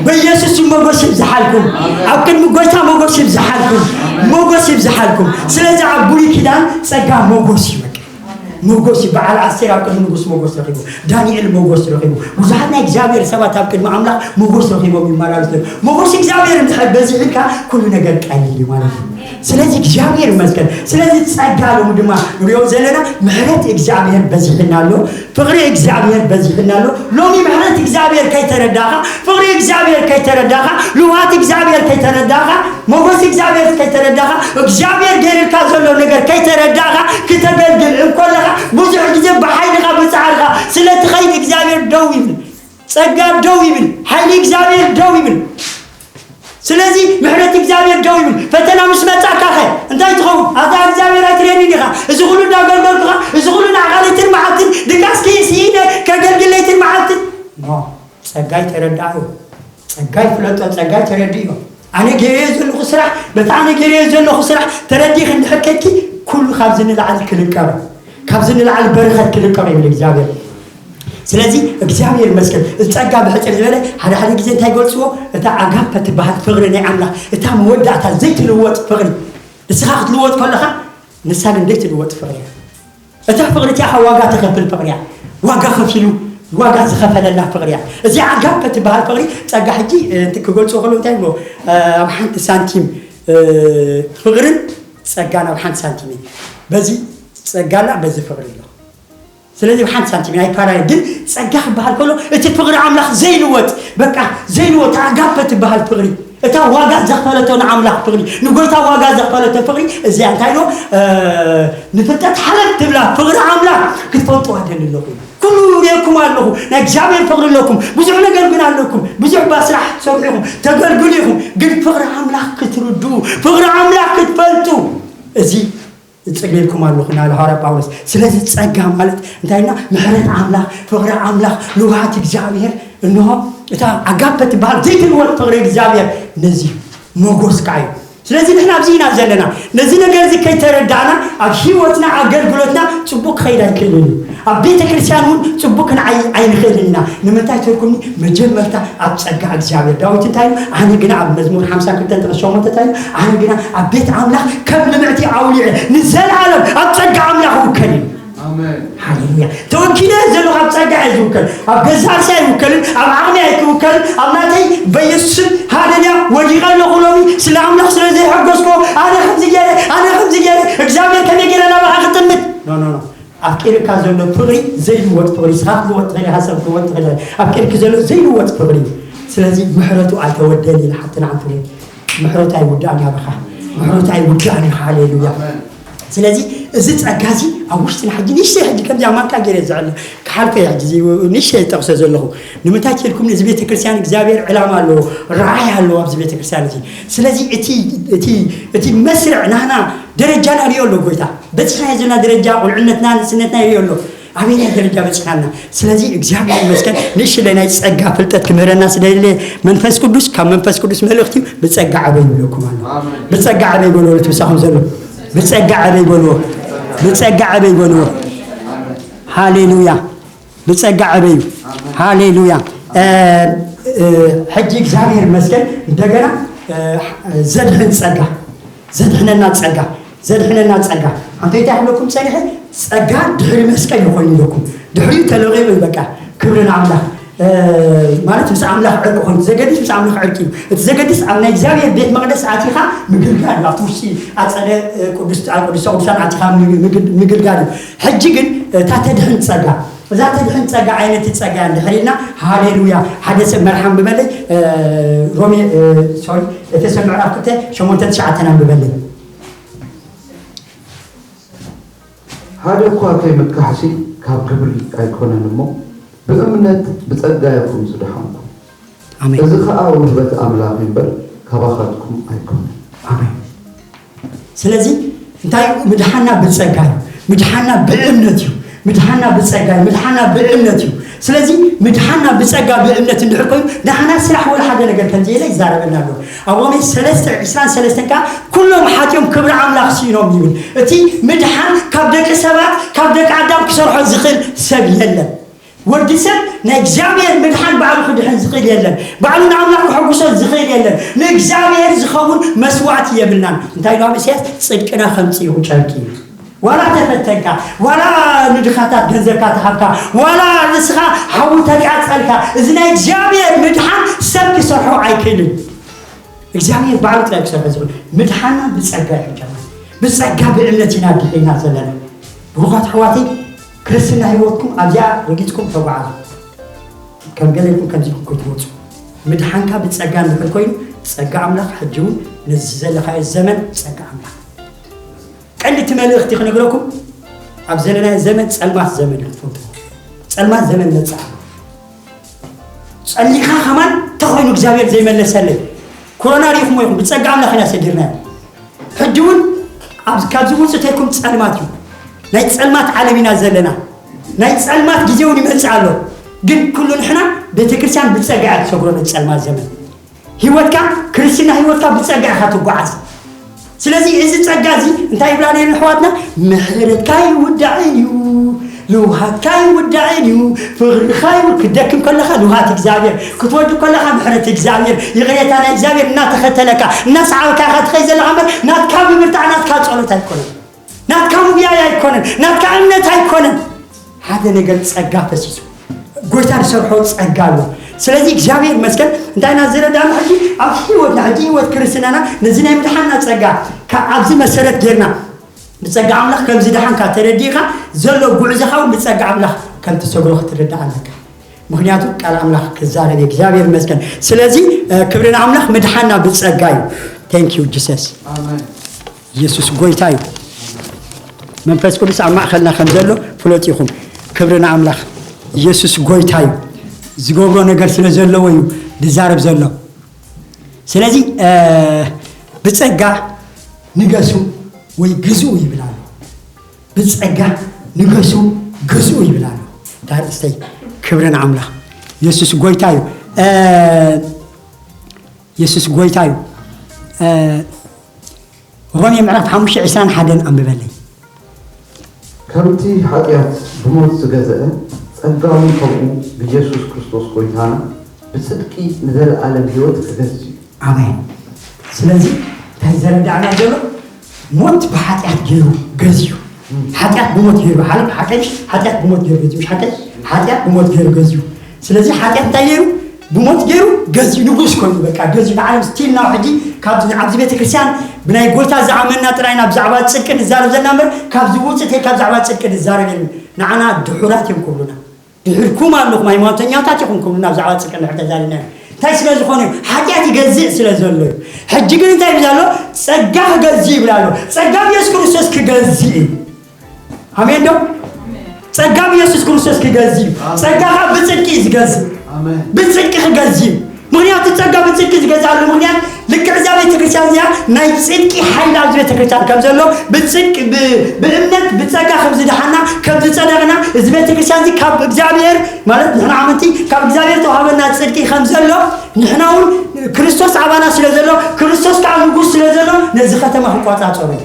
በኢየሱስ ሞጎስ ይብዝሓልኩም። ኣብ ቅድሚ ጎይታ ሞጎስ ይብዝሓልኩም። ሞጎስ ይብዝሓልኩም። ስለዚ ኣብ ብሉይ ኪዳን ጸጋ ሞጎስ እዩ። በቃ ሞጎስ እዩ። በዓል ኣስቴር ኣብ ቅድሚ ንጉስ ሞጎስ ረኺቡ። ዳንኤል ሞጎስ ረኺቡ። ብዙሓት ናይ እግዚኣብሔር ሰባት ኣብ ቅድሚ ኣምላኽ ሞጎስ ረኺቦም ይመላለሱ። ሞጎስ እግዚኣብሔር እንድሕር በዚሕልካ ኩሉ ነገር ቀሊል እዩ ማለት እዩ። ስለዚ እግዚኣብሔር ይመስገን። ስለዚ ጸጋ ሎሚ ድማ ንሪኦ ዘለና ምሕረት እግዚኣብሔር በዚሕልና ኣሎ። ፍቕሪ እግዚኣብሔር በዚሕልና ኣሎ። ሎሚ ምሕረት እግዚኣብሔር ከይተረዳኻ፣ ፍቕሪ እግዚኣብሔር ከይተረዳኻ፣ ልውሃት እግዚኣብሔር ከይተረዳኻ፣ ሞገስ እግዚኣብሔር ከይተረዳኻ፣ እግዚኣብሔር ገይርልካ ዘሎ ነገር ከይተረዳኻ ክተገልግል እንኮለኻ፣ ብዙሕ ግዜ ብሓይልኻ ብጻዕርኻ ስለ ትኸይድ እግዚኣብሔር ደው ይብል። ጸጋ ደው ይብል። ሓይሊ እግዚኣብሔር ደው ይብል። ስለዚ ምሕረት እግዚኣብሔር ደው ይብል። ፈተና ምስ መጻእካኸ እንታይ ትኸውን? ኣታ እግዚኣብሔር ኣይትርእየንን ኢኻ። እዚ ኩሉ እንዳገልገልኩኻ፣ እዚ ኩሉ ንዓኻ ለይትን መዓልትን ድቃስ ክይስኢነ ከገልግል ለይትን መዓልትን። ኖ፣ ጸጋይ ተረዳእዮ። ጸጋይ ፍለጦ፣ ጸጋይ ተረድእዮ። ኣነ ገይረዮ ዘለኹ ስራሕ፣ በቲ ኣነ ገይረዮ ዘለኹ ስራሕ ተረዲእኺ እንድሕር ከድኪ፣ ኩሉ ካብዚ ንላዕሊ ክልቀቕ፣ ካብዚ ንላዕሊ በረኸት ክልቀቕ ይብል እግዚኣብሔር። ስለዚ እግዚኣብሔር ይመስገን። እዚ ጸጋ ብሕጽር ዝበለ ሓደ ሓደ ግዜ እንታይ ይገልጽዎ? እታ ኣጋፐ ትበሃል ፍቕሪ ናይ ኣምላኽ፣ እታ መወዳእታ ዘይትልወጥ ፍቕሪ። ንስኻ ክትልወጥ ከለኻ፣ ንሳ ግን ዘይትልወጥ ፍቕሪ እያ። እታ ፍቕሪ እቲኣ ዋጋ ትኸፍል ፍቕሪ እያ። ዋጋ ከፊሉ፣ ዋጋ ዝኸፈለላ ፍቕሪ እያ። እዚኣ ኣጋፐ ትበሃል ፍቕሪ፣ ጸጋ ሕጂ፣ እ፣ ክገልጽዎ ከለዉ እንታይ ይብልዎ? እ፣ ኣብ ሓንቲ ሳንቲም፣ እ፣ ፍቕርን ጸጋን ኣብ ሓንቲ ሳንቲም እዩ። በዚ ጸጋ ኣላ፣ በዚ ፍቕሪ ኣሎ። ስለዚ ኣብ ሓንቲ ሳንቲም ናይ ፓራሌል ግን ጸጋ ክበሃል ከሎ እቲ ፍቕሪ ኣምላኽ ዘይልወጥ፣ በቃ ዘይልወጥ ኣጋፐ ትበሃል ፍቕሪ፣ እታ ዋጋ ዘኽፈለቶ ንኣምላኽ ፍቕሪ፣ ንጎይታ ዋጋ ዘኽፈለቶ ፍቕሪ፣ እዚኣ እንታይ ኢሎ፣ እ፣ ንፍልጠት ሓለፍ ትብላ ፍቕሪ ኣምላኽ ክትፈልጥዋ ደሊ ኣለኹ። ኩሉ ርእየኩም ኣለኹ፣ ናይ እግዚኣብሔር ፍቕሪ ኣለኩም፣ ብዙሕ ነገር ግን ኣለኩም፣ ብዙሕ ባ ስራሕ ትሰርሑ ኢኹም፣ ተገልግሉ ኢኹም፣ ግን ፍቕሪ ኣምላኽ ክትርድኡ፣ ፍቕሪ ኣምላኽ ክትፈልጡ፣ እዚ እጽግለልኩም ኣለኹ እናበለ ሃዋርያ ጳውሎስ። ስለዚ ጸጋ ማለት እንታይ ኢልና? ምሕረት ኣምላኽ፣ ፍቕሪ ኣምላኽ፣ ልውሃት እግዚኣብሔር፣ እንሆ እታ ኣጋፐ ትበሃል ዘይትልወጥ ፍቕሪ እግዚኣብሔር፣ ነዚ እዩ። ሞጎስ ከኣ እዩ። ስለዚ ንሕና ኣብዚ ኢና ዘለና። ነዚ ነገር እዚ ከይተረዳእና ኣብ ህይወትና ኣገልግሎትና ጽቡቅ ክኸይድ ኣይክእልን እዩ። ኣብ ቤተ ክርስቲያን እውን ጽቡቅ ክንዓይ ኣይንኽእልን ኢና። ንምንታይ ትልኩምኒ? መጀመርታ ኣብ ጸጋ እግዚኣብሔር። ዳዊት እንታይ ኢሉ? ኣነ ግና ኣብ መዝሙር ሓምሳ ክልተ ጥቕሲ ሸሞንተ እንታይ ኢሉ? ኣነ ግና ኣብ ቤት ኣምላኽ ከም ልምዕቲ ኣውሊዐ ንዘለኣለም ኣብ ጸጋ ኣምላኽ እውከል እዩ። ሃሌሉያ። ተወኪለ ዘለኹ ኣብ ጸጋ እየ ዝውከል። ኣብ ገዛ ርእሲ ኣይውከልን፣ ኣብ ዓቕሚ ኣይክውከልን፣ ኣብ ናተይ በየሱስም ሃሌሉያ ወዲቐ ኣለኹ ሎሚ ስለ ኣምላኽ ስለ ዘይሐገዝኮ ኣነ ከምዚ ገይረ ኣነ ከምዚ ገይረ እግዚኣብሔር ከመይ ገይረ ናባኻ ክጥምት ኖ ኖ ኖ ኣፍቂርካ ዘሎ ፍቕሪ ዘይልወጥ ፍቕሪ ስኻ ክትልወጥ ትኽእል ኢኻ ሰብ ክትልወጥ ትኽእል ኢኻ ኣፍቂርኪ ዘሎ ዘይልወጥ ፍቕሪ እዩ ስለዚ ምሕረቱ ኣይተወደን ኢለ ሓትና ኣንትኒ ምሕረቱ ኣይውዳእን ያበኻ ምሕረቱ ኣይውዳእን ኢኻ ሃሌሉያ ስለዚ እዚ ጸጋ እዚ ኣብ ውሽጥና ሕጂ ንእሽተይ ሕጂ ከምዚኣ ማንካ ገይረ ዝዕለ ክሓልፈ እየ ሕጂ ንእሽተይ ዝጠቕሶ ዘለኹ ንምንታይ ኬልኩም እዚ ቤተ ክርስቲያን እግዚኣብሔር ዕላማ ኣለዎ ራእይ ኣለዎ ኣብዚ ቤተ ክርስቲያን እዚ ስለዚ እቲ መስርዕ ናህና ደረጃና ሪኦ ኣሎ ጎይታ በፂሕና ዘለና ደረጃ ቁልዕነትና ንእስነትና ይሪኦ ኣሎ ኣበየናይ ደረጃ በፂሕናና ስለዚ እግዚኣብሔር ይመስገን ንእሽለይ ናይ ፀጋ ፍልጠት ክምህረና ስለሌለ መንፈስ ቅዱስ ካብ መንፈስ ቅዱስ መልእኽቲ እዩ ብፀጋ ዓበይ ይብለኩም ኣሎ ብፀጋ ዓበይ በልዎ እቲ ምሳኹም ዘሎ ብፀጋ ዓበይ በልዎ ብፀጋ ዓበይ በልዎ ሃሌሉያ ብፀጋ ዓበይ እዩ ሃሌሉያ ሕጂ እግዚኣብሔር ይመስገን እንደገና ዘድሕን ፀጋ ዘድሕነና ፀጋ ዘድሕነና ፀጋ ኣንተ እንታይ ክብለኩም ፀኒሐ ፀጋ ድሕሪ መስቀል ይኾይኑ ኢለኩም ድሕሪኡ ተለቂቑ እዩ በቃ ክብሪ ንኣምላኽ ማለት ምስ ኣምላኽ ዕርቂ ኮይኑ ዘገድስ ምስ ኣምላኽ ዕርቂ እዩ እቲ ዘገድስ ኣብ ናይ እግዚኣብሔር ቤት መቅደስ ኣቲኻ ምግልጋል እዩ ኣብቲ ውሽጢ ኣፀደ ቅዱስ ኣብ ቅዱሰ ቅዱሳን ኣቲኻ ምግልጋል እዩ ሕጂ ግን እታ ተድሕን ፀጋ እዛ ተድሕን ፀጋ ዓይነት ፀጋ እንድሕር ኢልና ሃሌሉያ ሓደ ሰብ መርሓም ብበለይ ሮሜ ሶሪ ኤፌሶን ምዕራፍ ክልተ ሸሞንተ ትሽዓተን ኣንብበለይ ሓደ እኳ ከይምካሕሲ ካብ ግብሪ ኣይኮነን እሞ ብእምነት ብጸጋ ኢኹም ዝደሓንኩም። ኣሜን። እዚ ኸኣ ውህበት ኣምላኽ እምበር ካባኻትኩም ኣይኮነን። ኣሜን። ስለዚ እንታይ ምድሓና ብጸጋ እዩ። ምድሓና ብእምነት እዩ። ምድሓና ብጸጋ እዩ። ምድሓና ብእምነት እዩ። ስለዚ ምድሓና ብጸጋ ብእምነት እንድሕር ኮይኑ ንሕና ስራሕ ወላ ሓደ ነገር ከም ዘየለ ይዛረበና ኣሎ። ኣብ ሮሜ ሰለስተ ዕስራን ሰለስተን ከኣ ኩሎም ሓጢኦም ክብሪ ኣምላኽ ስኢኖም ይብል። እቲ ምድሓን ካብ ደቂ ሰባት ካብ ደቂ ኣዳም ክሰርሖ ዝኽእል ሰብ የለን። ወዲ ሰብ ናይ እግዚኣብሔር ምድሓን ባዕሉ ክድሕን ዝኽእል የለን። ባዕሉ ንኣምላኽ ክሕጉሶ ዝኽእል የለን። ንእግዚኣብሔር ዝኸውን መስዋዕቲ የብልናን። እንታይ ኢሉ ኣብ ኢሳያስ ጽድቅና ከም ጽይኹ ጨርቂ እዩ። ዋላ ተፈተንካ፣ ዋላ ንድኻታት ገንዘብካ ተሃብካ፣ ዋላ ንስኻ ሓዊ ተቃጸልካ፣ እዚ ናይ እግዚኣብሔር ምድሓን ሰብ ክሰርሖ ኣይክእልን። እግዚኣብሔር ባዕሉ ጥራይ ክሰርሖ ዝኽእል። ምድሓና ብጸጋ እዩ ጀማል። ብጸጋ ብእምነት ኢና ድሒና ዘለና። ብሩኻት ኣሕዋተይ፣ ክርስትና ህይወትኩም ኣብዚኣ ረጊጽኩም ተጓዓዙ። ከም ገለ ኢልኩም ከምዚ ኢልኩም ከይትወጹ። ምድሓንካ ብጸጋ እንድሕር ኮይኑ፣ ጸጋ ኣምላኽ ሕጂ እውን ነዚ ዘለኻዮ ዘመን ጸጋ ኣምላኽ። ቀንዲ እቲ መልእኽቲ ክነግረኩም ኣብ ዘለናዮ ዘመን ጸልማት ዘመን እዩ ክትፈልጡ ጸልማት ዘመን መጽእ ኣሎ ጸሊኻ ከማን ተኾይኑ እግዚኣብሔር ዘይመለሰለይ ኮሮና ሪኢኹሞ ኢኹም ብጸጋ ኣምላኽ ኢና ሰጊርናዮ ሕጂ እውን ኣብዚ ካብዚ ውፅእ ተይኩም ጸልማት እዩ ናይ ጸልማት ዓለም ኢና ዘለና ናይ ጸልማት ግዜ እውን ይመጽእ ኣሎ ግን ኩሉ ንሕና ቤተክርስትያን ብጸጋ እያ ትሰግሮ ነቲ ጸልማት ዘመን ህይወትካ ክርስትና ህይወትካ ብፀጋ ኢኻ ትጓዓዝ ስለዚ እዚ ፀጋ እዚ እንታይ ይብላ ነይሩ ኣሕዋትና ምሕረትካ ይውዳእን እዩ ልውሃትካ ይውዳእን እዩ ፍቕርኻ ይው ክደክም ከለኻ ልውሃት እግዚኣብሔር ክትወዲ ከለኻ ምሕረት እግዚኣብሔር ይቕሬታ ናይ እግዚኣብሔር እናተኸተለካ እናሰዓብካ ኢኻ ትኸይ ዘለኻ እምበር ናትካ ምብርታዕ ናትካ ጸሎት ኣይኮነን ናትካ ምጉያይ ኣይኮነን፣ ናትካ እምነት ኣይኮነን። ሓደ ነገር ጸጋ ፈሲሱ። ጎይታ ዝሰርሖ ጸጋ ኣሎ። ስለዚ እግዚኣብሔር ይመስገን እንታይ ኢና ዝረዳእና ሕጂ ኣብ ህይወትና ሕጂ ህይወት ክርስትናና ነዚ ናይ ምድሓንና ጸጋ ካብ ኣብዚ መሰረት ጌርና ብጸጋ ኣምላኽ ከም ዝደሓንካ ተረዲእኻ ዘሎ ጉዕዞኻ እውን ብጸጋ ኣምላኽ ከም ትሰግሮ ክትርዳእ ኣለካ። ምክንያቱ ቃል ኣምላኽ ክዛረብ እግዚኣብሔር ይመስገን ስለዚ ክብሪ ንኣምላኽ ምድሓና ብፀጋ እዩ thank you Jesus ኢየሱስ ጎይታ እዩ መንፈስ ቅዱስ ኣብ ማእኸልና ከም ዘሎ ፍለጡ ኢኹም ክብሪ ንኣምላኽ ኢየሱስ ጎይታ እዩ ዝገብሮ ነገር ስለ ዘለዎ እዩ ዝዛረብ ዘሎ ስለዚ ብፀጋ ንገሱ ወይ ግዝኡ ይብል ኣሎ ብጸጋ ንገሱ ግዝኡ ይብል ኣሎ። ዳርስተይ ክብሪ ንኣምላኽ። የሱስ ጎይታ እዩ። የሱስ ጎይታ እዩ። ሮሜ ምዕራፍ ሓሙሽተ ዕስራን ሓደን ኣንብበለይ። ከምቲ ሓጢኣት ብሞት ዝገዝአ፣ ጸጋ እውን ከምኡ ብኢየሱስ ክርስቶስ ጐይታና ብጽድቂ ንዘለኣለም ህይወት ክገዝእ እዩ። ኣሜን። ስለዚ እንታይ ዘረዳእና ዘሎ? ሞት ብሓጢኣት ገይሩ ገዝዩ። ሓጢኣት ብሞት ገይሩ ሓለፍ ሓቀሽ ሓጢኣት ብሞት ገይሩ ገዝዩ። ሓቀሽ ሓጢኣት ብሞት ገይሩ ገዝዩ። ስለዚ ሓጢኣት እንታይ ገይሩ? ብሞት ገይሩ ገዝዩ ንጉስ ኮይኑ በቃ ገዝዩ ንዓለም ስቲል ናው ሕጂ ካብዚ ኣብዚ ቤተክርስትያን ብናይ ጎይታ ዝኣመንና ጥራይ ኢና ብዛዕባ ጽድቂ ንዛረብ ዘለና እምበር ካብዚ ውጽእ ካብ ዛዕባ ጽድቂ ንዛረብ የለን። ንዓና ድሑራት እዮም ክብሉና። ድሕርኩም ኣለኹም ሃይማኖተኛታት ኢኹም ክብሉና ብዛዕባ ጽድቂ እንድሕር ተዛሪብና እዮም። እንታይ ስለ ዝኾነ እዩ? ሓጢኣት ይገዝእ ስለ ዘሎ እዩ። ሕጂ ግን እንታይ ይብል ኣሎ? ጸጋ ክገዝእ ይብል ኣሎ። ጸጋ ብየሱስ ክርስቶስ ክገዝእ እዩ። ኣሜን ዶ? ጸጋ ብየሱስ ክርስቶስ ክገዝእ እዩ። ጸጋ ከዓ ብጽድቂ እዩ ዝገዝእ። ብጽድቂ ክገዝእ እዩ። ምኽንያቱ ጸጋ ብጽድቂ ዝገዝኣሉ ምኽንያት ልክዕ እዛ ቤተ ክርስቲያን እዚኣ ናይ ጽድቂ ሓይሊ ኣብዚ ቤተ ክርስቲያን ከም ዘሎ ብጽድቂ ብእምነት ብጸጋ ከም ዝደሓና ከም ዝጸደቕና እዚ ቤተ ክርስቲያን እዚ ካብ እግዚኣብሔር ማለት ንሕና ኣመንቲ ካብ እግዚኣብሔር ተዋሃበና ጽድቂ ከም ዘሎ ንሕና እውን ክርስቶስ ኣባና ስለ ዘሎ ክርስቶስ ከዓ ንጉስ ስለ ዘሎ ነዚ ከተማ ክቋጻጸሩ እዩ።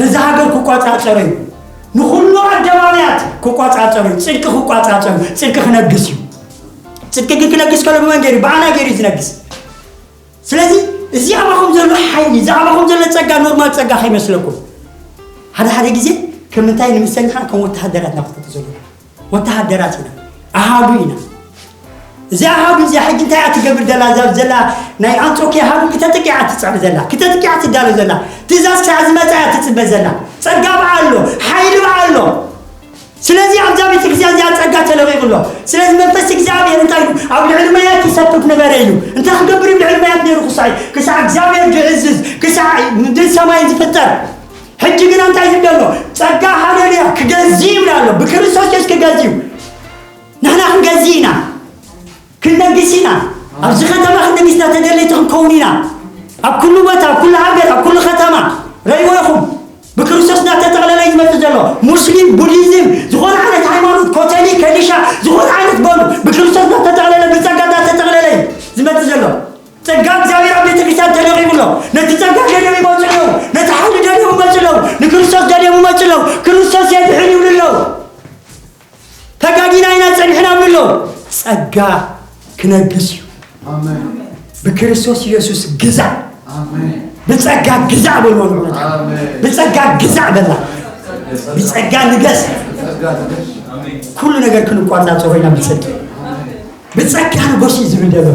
ነዚ ሃገር ክቋጻጸሩ እዩ። ንኹሉ ኣደባባያት ክቋጻጸሩ እዩ። ጽድቂ ክቋጻጸሩ እዩ። ጽድቂ ክነግስ እዩ። ጽድቂ ግን ክነግስ ከሎ ብመን ገይሩ? ብኣና ገይሩ እዩ ዝነግስ። ስለዚ እዚ ኣባኹም ዘሎ ሓይሊ፣ እዚ ኣባኹም ዘሎ ጸጋ ኖርማል ጸጋ ከይመስለኩም። ሓደ ሓደ ግዜ ከም እንታይ ንምሰል ንሕና ከም ወተሃደራት ኢና ክፈልጡ ዘለና። ወተሃደራት ኢና። ኣሃዱ ኢና። እዚ ኣሃዱ እዚኣ ሕጂ እንታይ እያ ትገብር ዘላ? እዛ ዘላ ናይ ኣንጾኪያ ኣሃዱ ክተጥቅዕ እያ ትጽዕር ዘላ። ክተጥቅዕ እያ ትዳሎ ዘላ። ትእዛዝ ክሳዕ ዝመጻ እያ ትጽበ ዘላ። ጸጋ ብኣ ኣሎ። ሓይሊ ብኣ ኣሎ። ስለዚ ኣብዛ ቤተ ክርስቲያን እዚኣ ጸጋ ተለቒቑ ኣሎ። ስለዚ መንፈስ እግዚኣብሔር እንታይ ኢሉ? ኣብ ልዕሊ ማያት ይሰፍፍ ነበረ ኢሉ። እንታይ ክገብር እዩ ልዕሊ ማያት ነይሩ ክሳዕ ክሳዕ እግዚኣብሔር ዝእዝዝ ክሳዕ ምድርን ሰማይን ዝፍጠር። ሕጂ ግና እንታይ ዝብል ኣሎ? ጸጋ ሃሌሉያ ክገዝእ ይብል ኣሎ። ብክርስቶስ የሱስ ክገዝእ እዩ። ንሕና ክንገዝእ ኢና። ክንነግስ ኢና። ኣብዚ ከተማ ክንነግስ ኢና ተደለይቲ ክንከውን ኢና። ኣብ ኩሉ ቦታ ኣብ ኩሉ ሃገር ኣብ ኩሉ ከተማ ረእይዎ ኢኹም። ብክርስቶስ እናተጠቕለለ እዩ ዝመፅእ ዘሎ። ሙስሊም፣ ቡዲዝም፣ ዝኾነ ዓይነት ሃይማኖት፣ ኮተሊ፣ ከኒሻ፣ ዝኾነ ዓይነት በሉ ብክርስቶስ እናተጠቕለለ ብፀጋ እናተጠቕለለ እዩ ዝመፅእ ዘሎ። ጸጋ እግዚኣብሔር ኣብ ቤተ ክርስቲያን ተለቒቑ ኣሎ። ነቲ ጸጋ ደልዮም ይመጹ ኣለዉ። ነቲ ሓይሊ ደልዮም ይመጹ ኣለዉ። ንክርስቶስ ደልዮም ይመጹ ኣለዉ። ክርስቶስ የድሕን ይብሉ ኣለዉ። ተጋጊና ኢና ጸኒሕና ይብሉ ኣለዉ። ጸጋ ክነግስ እዩ። ብክርስቶስ ኢየሱስ ግዛእ። ብጸጋ ግዛእ በልዎ ንዑ። ብጸጋ ግዛእ በላ። ብጸጋ ንገስ። ኩሉ ነገር ክንቋጻጸሮ ኢና ብጸጋ። ብጸጋ ንጎሲ ዝብል ዘሎ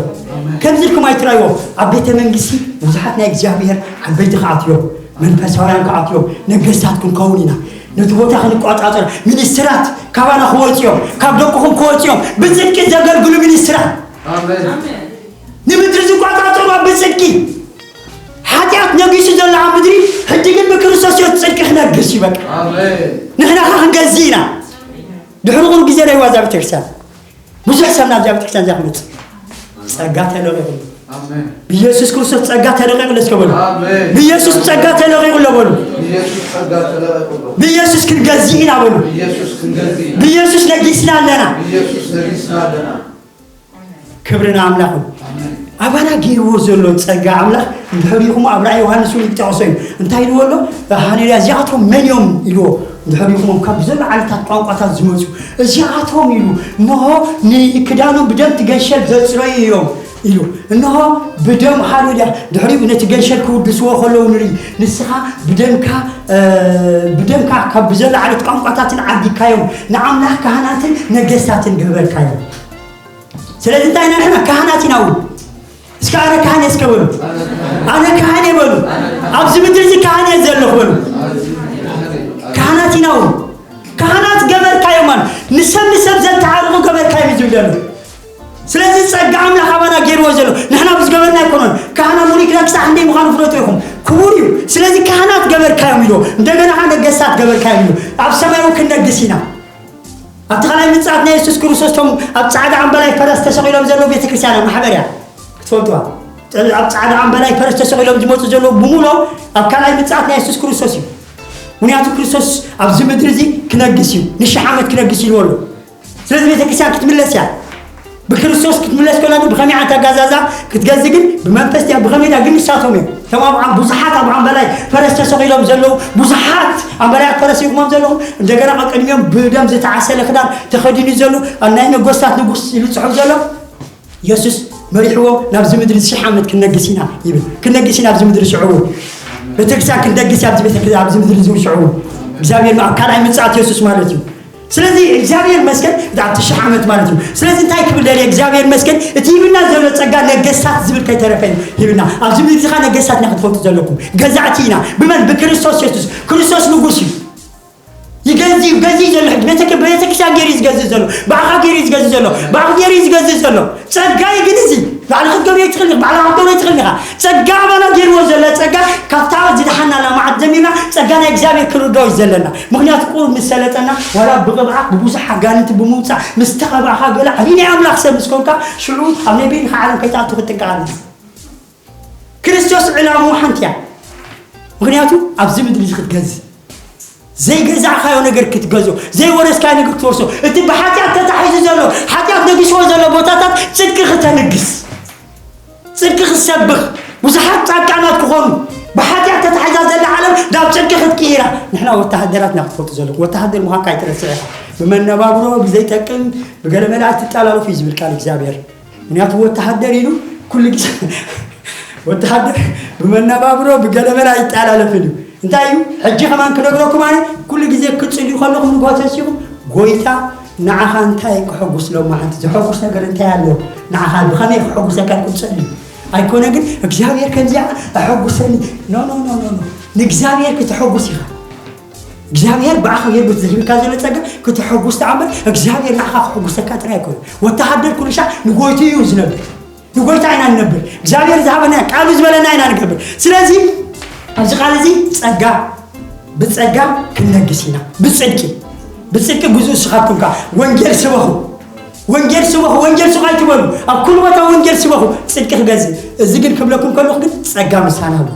ከምዚ ኢልኩም ኣይትራይዎ። ኣብ ቤተ መንግስቲ ብዙሓት ናይ እግዚኣብሔር ዓበይቲ ክኣትዮም መንፈሳውያን ክኣትዮም ነገስታት ክንከውን ኢና። ነቲ ቦታ ክንቋጻጸር ሚኒስትራት ካባና ክወፅዮም ካብ ደቅኹም ክወፅዮም ብጽድቂ ዘገልግሉ ሚኒስትራት ንምድሪ ዝቋጻጸሩ ብጽድቂ ሓጢኣት ነጊሱ ዘሎ ኣብ ምድሪ ሕጂ ግን ብክርስቶስ ዮ ጽድቂ ክነግስ እዩ። በቃ ንሕና ኸ ክንገዝእ ኢና። ድሕሪ ቁሩብ ግዜ ዶ ይዋዛ ቤተክርስትያን ብዙሕ ሰብ ናብዛ ቤተክርስትያን እዚኣ ክመጽእ ጸጋ ተለቒቑ ኣሎ። ብኢየሱስ ክርስቶስ ጸጋ ተለቒቑ ኣሎ። እስከ በሉ ብኢየሱስ ጸጋ ተለቒቑ ኣሎ በሉ። ብኢየሱስ ክንገዝእ ኢና በሉ። ብኢየሱስ ነጊስና ኣለና። ክብሪ ንኣምላኽ። ኣባና ገይርዎ ዘሎ ጸጋ ኣምላኽ እንድሕር ኢኹም ኣብ ራእይ ዮሃንስ እውን ይጠቕሶ እዩ። እንታይ ኢልዎ ኣሎ? ሃሌሉያ እዚኣቶም መን እዮም ኢልዎ። እንድሕር ኢኹም ካብ ብዘሎ ዓይነታት ቋንቋታት ዝመፁ እዚኣቶም ኢሉ እንሆ ንክዳኖም ብደም ትገሸል ዘፅረዩ እዮም ኢሉ እንሆ ብደም ሃሌሉያ ድሕሪኡ ነቲ ገሸል ክውድስዎ ከለዉ ንርኢ። ንስኻ ብደምካ ብደምካ ካብ ብዘሎ ዓይነት ቋንቋታትን ዓዲግካዮም ንኣምላኽ ካህናትን ነገስታትን ገበርካዮም። ስለዚ እንታይ ኢና ንሕና ካህናት ኢና እውን እስከ ኣነ ካህን እየ እስከ በሉ ኣነ ካህን እየ በሉ ኣብዚ ምድሪ እዚ ካህን እየ ዘለኹ በሉ ካህናት ኢና እውን ካህናት ገበርካዮም ማለት ንሰብ ንሰብ ዘተዓርቑ ገበርካዮም እዩ ዝብል ዘሎ ስለዚ ጸጋ ኣምላኽ ኣባና ገይርዎ ዘሎ ንሕና ብዝገበርና ኣይኮነን ካህና ሙሊክና ክሳዕ ክንደይ ምዃኑ ፍለጡ ኢኹም ክቡር እዩ ስለዚ ካህናት ገበርካዮም ኢሉ እንደገና ከዓ ነገስታት ገበርካዮም ኢሉ ኣብ ሰማይ እውን ክንነግስ ኢና ኣብቲ ካልኣይ ምጽኣት ናይ የሱስ ክርስቶስ ቶም ኣብ ጻዕዳ ዓምባላይ ፈረስ ተሰቒሎም ዘለዉ ቤተ ክርስቲያን ኣብ ማሕበር እያ ክትፈልጥዋ። ኣብ ጻዕዳ ዓምባላይ ፈረስ ተሰቒሎም ዝመጹ ዘለዉ ብምሉኦም ኣብ ካልኣይ ምጽኣት ናይ የሱስ ክርስቶስ እዩ። ምኽንያቱ ክርስቶስ ኣብዚ ምድሪ እዚ ክነግስ እዩ። ንሽሕ ዓመት ክነግስ ኢልዎ ኣሎ። ስለዚ ቤተ ክርስቲያን ክትምለስ እያ። ብክርስቶስ ክትምለስ ከላ ግን ብኸመይ ዓይነት ኣጋዛዛ ክትገዝ ግን ብመንፈስ ድያ ብኸመይ ድያ ግን ንሳቶም እዮም። እቶም ኣብ ብዙሓት ኣብ ኣምበላይ ፈረስ ተሰቒሎም ዘለዉ ብዙሓት ኣምበላያት ፈረስ ይቑሞም ዘለዉ እንደገና ኣብ ቅድሚኦም ብደም ዝተዓሰለ ክዳን ተኸዲኑ ዘሎ ኣብ ናይ ነገስታት ንጉስ ኢሉ ጽሑፍ ዘሎ የሱስ መሪሕዎ ናብዚ ምድሪ ሽሕ ዓመት ክንነግስ ኢና ይብል። ክንነግስ ኢና ኣብዚ ምድሪ ሽዑ ቤተክርስትያን ክንደግስ ኣብዚ ቤተክርስትያን ኣብዚ ምድሪ ዝው ሽዑ እግዚኣብሔር ኣብ ካልኣይ ምጽኣት የሱስ ማለት እዩ። ስለዚ እግዚኣብሔር መስገን ኣብቲ ሽሕ ዓመት ማለት እዩ። ስለዚ እንታይ ክብል ደልየ እግዚኣብሔር መስገን እቲ ሂብና ዘሎ ጸጋ ነገስታት ዝብል ከይተረፈ እዩ ሂብና። ኣብዚ ምድሪ ዚኻ ነገስታት ኢና ክትፈልጡ ዘለኩም ገዛእቲ ኢና ብመን ብክርስቶስ የሱስ። ክርስቶስ ንጉስ እዩ። ይገዝእ ገዝእ ዘሎ ሕጂ ቤተክርስትያን ገይሩ ዝገዝእ ዘሎ ብኣኻ ገይሩ ዝገዝእ ዘሎ ብኣኹ ገይሩ ዝገዝእ ዘሎ ጸጋ እዩ። ግን እዚ ባዕልኻ ክትገብሮ ይትኽእል ባዕልኻ ክትገብሮ ይትኽእል ኢኻ። ጸጋ ኣባና ገይርዎ ዘሎ ጸጋ ካብታ ዝደሓና ላ መዓት ጀሚርና ጸጋ ናይ እግዚኣብሔር ክንርድኦ እዩ ዘለና። ምክንያቱ ቁሩብ ምስ ሰለጠና ዋላ ብቕብኣት ብብዙሕ ኣጋንንቲ ብምውፃእ ምስ ተቐባእኻ ገለ ዓብዪ ናይ ኣምላኽ ሰብ ምስ ኮንካ ሽዑ ኣብ ናይ በይንኻ ዓለም ከይትኣቱ ክትጥንቀቕ ኣለካ። ክርስቶስ ዕላምኡ ሓንቲ እያ። ምክንያቱ ኣብዚ ምድሪ እዚ ክትገዝእ ዘይገዛእካዮ ነገር ክትገዝኦ ዘይወረስካዮ ነገር ክትወርሶ እቲ ብሓጢኣት ተታሒዙ ዘሎ ሓጢኣት ነጊስዎ ዘሎ ቦታታት ጽድቂ ክተንግስ ጽድቂ ክትሰብኽ ብዙሓት ጻድቃናት ክኾኑ ብሓጢኣት ተታሒዛ ዘላ ዓለም ናብ ጽድቂ ክትቅይራ ንሕና ወተሃደራት ኢና ክትፈልጡ ዘለኩም። ወተሃደር ምዃንካ ኣይትረስዕ ኢኻ። ብመነባብሮ ብዘይጠቅም ብገለ መላእክት ትጠላለፉ እዩ ዝብል ቃል እግዚኣብሔር። ምክንያቱ ወተሃደር ኢሉ ኩሉ ግዜ ወተሃደር ብመነባብሮ ብገለመላ ይጠላለፍን እዩ። እንታይ እዩ ሕጂ ከማን ክነግረኩም ኣነ ኩሉ ግዜ ክትጽልዩ ከለኹም ንግሆ ተሲኹም ጎይታ ንዓኻ እንታይ ክሐጉስ ሎማዓንቲ ዘሐጉስ ነገር እንታይ ኣሎ ንዓኻ ብኸመይ ክሐጉሰካ ኢልኩም ጸልዩ። ኣይኮነ ግን እግዚኣብሔር ከምዚኣ ኣሐጉሰኒ። ኖ ኖ ኖ ኖ ኖ ንእግዚኣብሔር ክተሐጉስ ኢኻ። እግዚኣብሔር ብኣኻ ጌርጉት ዝህብካ ዘሎ ጸጋ ክትሐጉስ ተኣምር እግዚኣብሔር ንዓኻ ክሐጉሰካ ጥራይ ኣይኮነ። ወተሃደር ኩሉ ሻዕ ንጎይቱ እዩ ዝነብር። ንጎይታ ኢና ንነብር። እግዚኣብሔር ዝሃበና ቃሉ ዝበለና ኢና ንገብር። ስለዚ ኣብዚ ቃል እዚ ጸጋ ብጸጋ ክንነግስ ኢና። ብጽድቂ ብጽድቂ ግዙ ስኻትኩም ከ ወንጌል ስበኹ። ወንጌል ስበኹ ወንጌል ስቕ ኣይትበሉ። ኣብ ኩሉ ቦታ ወንጌል ስበኹ። ጽድቂ ክገዝእ እዚ ግን ክብለኩም ከለኹ ግን ጸጋ ምሳና ኣሎ።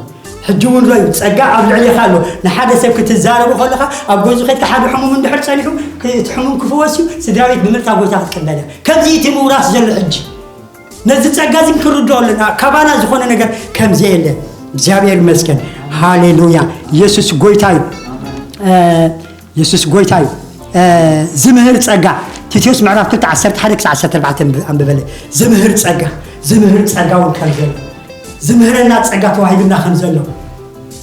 ሕጂ እውን ርእዩ ጸጋ ኣብ ልዕሌኻ ኣሎ። ንሓደ ሰብ ክትዛረቡ ከለኻ ኣብ ገዙ ከድካ ሓደ ሕሙም እንድሕር ጸኒሑ እቲ ሕሙም ክፍወስ እዩ። ስድራ ቤት ብምልታ ጎይታ ክትቅበል እያ። ከምዚ እቲ ምውራስ ዘሎ ሕጂ ነዚ ጸጋ እዚ ክንርድኦ ኣለና። ካባና ዝኾነ ነገር ከምዚ የለ። እግዚኣብሔር ይመስገን። ሃሌሉያ። ኢየሱስ ጎይታ እዩ። ኢየሱስ ጎይታ እዩ። ዝምህር ጸጋ ቲቶስ ምዕራፍ ክልተ ዓሰርተ ሓደ ክሳዕ ዓሰርተ ኣርባዕተ ኣንብበለ። ዝምህር ጸጋ ዝምህር ጸጋ እውን ከም ዘሎ ዝምህረና ጸጋ ተዋሂብና ከም ዘሎ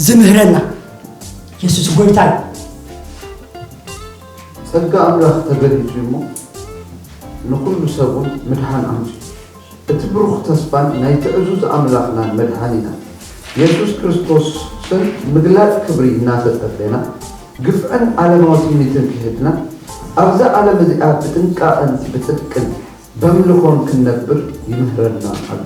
ዝምህረና የሱስ ጎይታ እዩ። ጸጋ ኣምላኽ ተገሊጹ እሞ ንኹሉ ሰብን ምድሓን ኣምጺኡ። እቲ ብሩኽ ተስፋን ናይ ትዕዙዝ ኣምላኽናን መድሓኒና የሱስ ክርስቶስን ምግላጽ ክብሪ እናተጸበና ግፍዕን ዓለማዊ ትምኒትን ክህድና ኣብዛ ዓለም እዚኣ ብጥንቃቐን ብጽድቅን በምልኾን ክንነብር ይምህረና ኣሎ።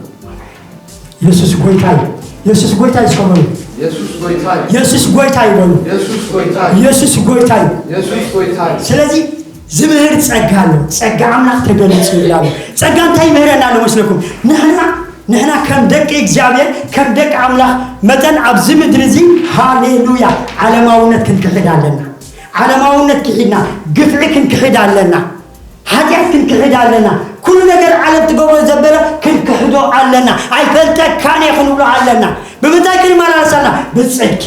የሱስ ጎይታ እዩ። የሱስ ጎይታ እዩ። እስከ በሉ የሱስ ጎይታ እዩ። የሱስ ጎይታ እዩ በሉ። የሱስ ጎይታ እዩ። የሱስ ጎይታ እዩ። የሱስ ጎይታ እዩ። ስለዚህ ዝምህር ጸጋ ኣሎ። ጸጋ ኣምላኽ ተገሊጹ ይላሉ። ጸጋ እንታይ ይምህረና ኣሎ መስለኩም? ንሕና ንሕና ከም ደቂ እግዚኣብሔር ከም ደቂ ኣምላኽ መጠን ኣብዚ ምድሪ እዚ ሃሌሉያ ዓለማውነት ክንክሕድ ኣለና። ዓለማውነት ክሒድና ግፍዒ ክንክሕድ ኣለና። ሓጢኣት ክንክሕድ ኣለና። ኩሉ ነገር ዓለም ትገብሮ ዘበለ ክንክሕዶ ኣለና። ኣይፈልጠካን እየ ክንብሎ ኣለና። ብምንታይ ክንመላለስ ኣለና? ብጽድቂ።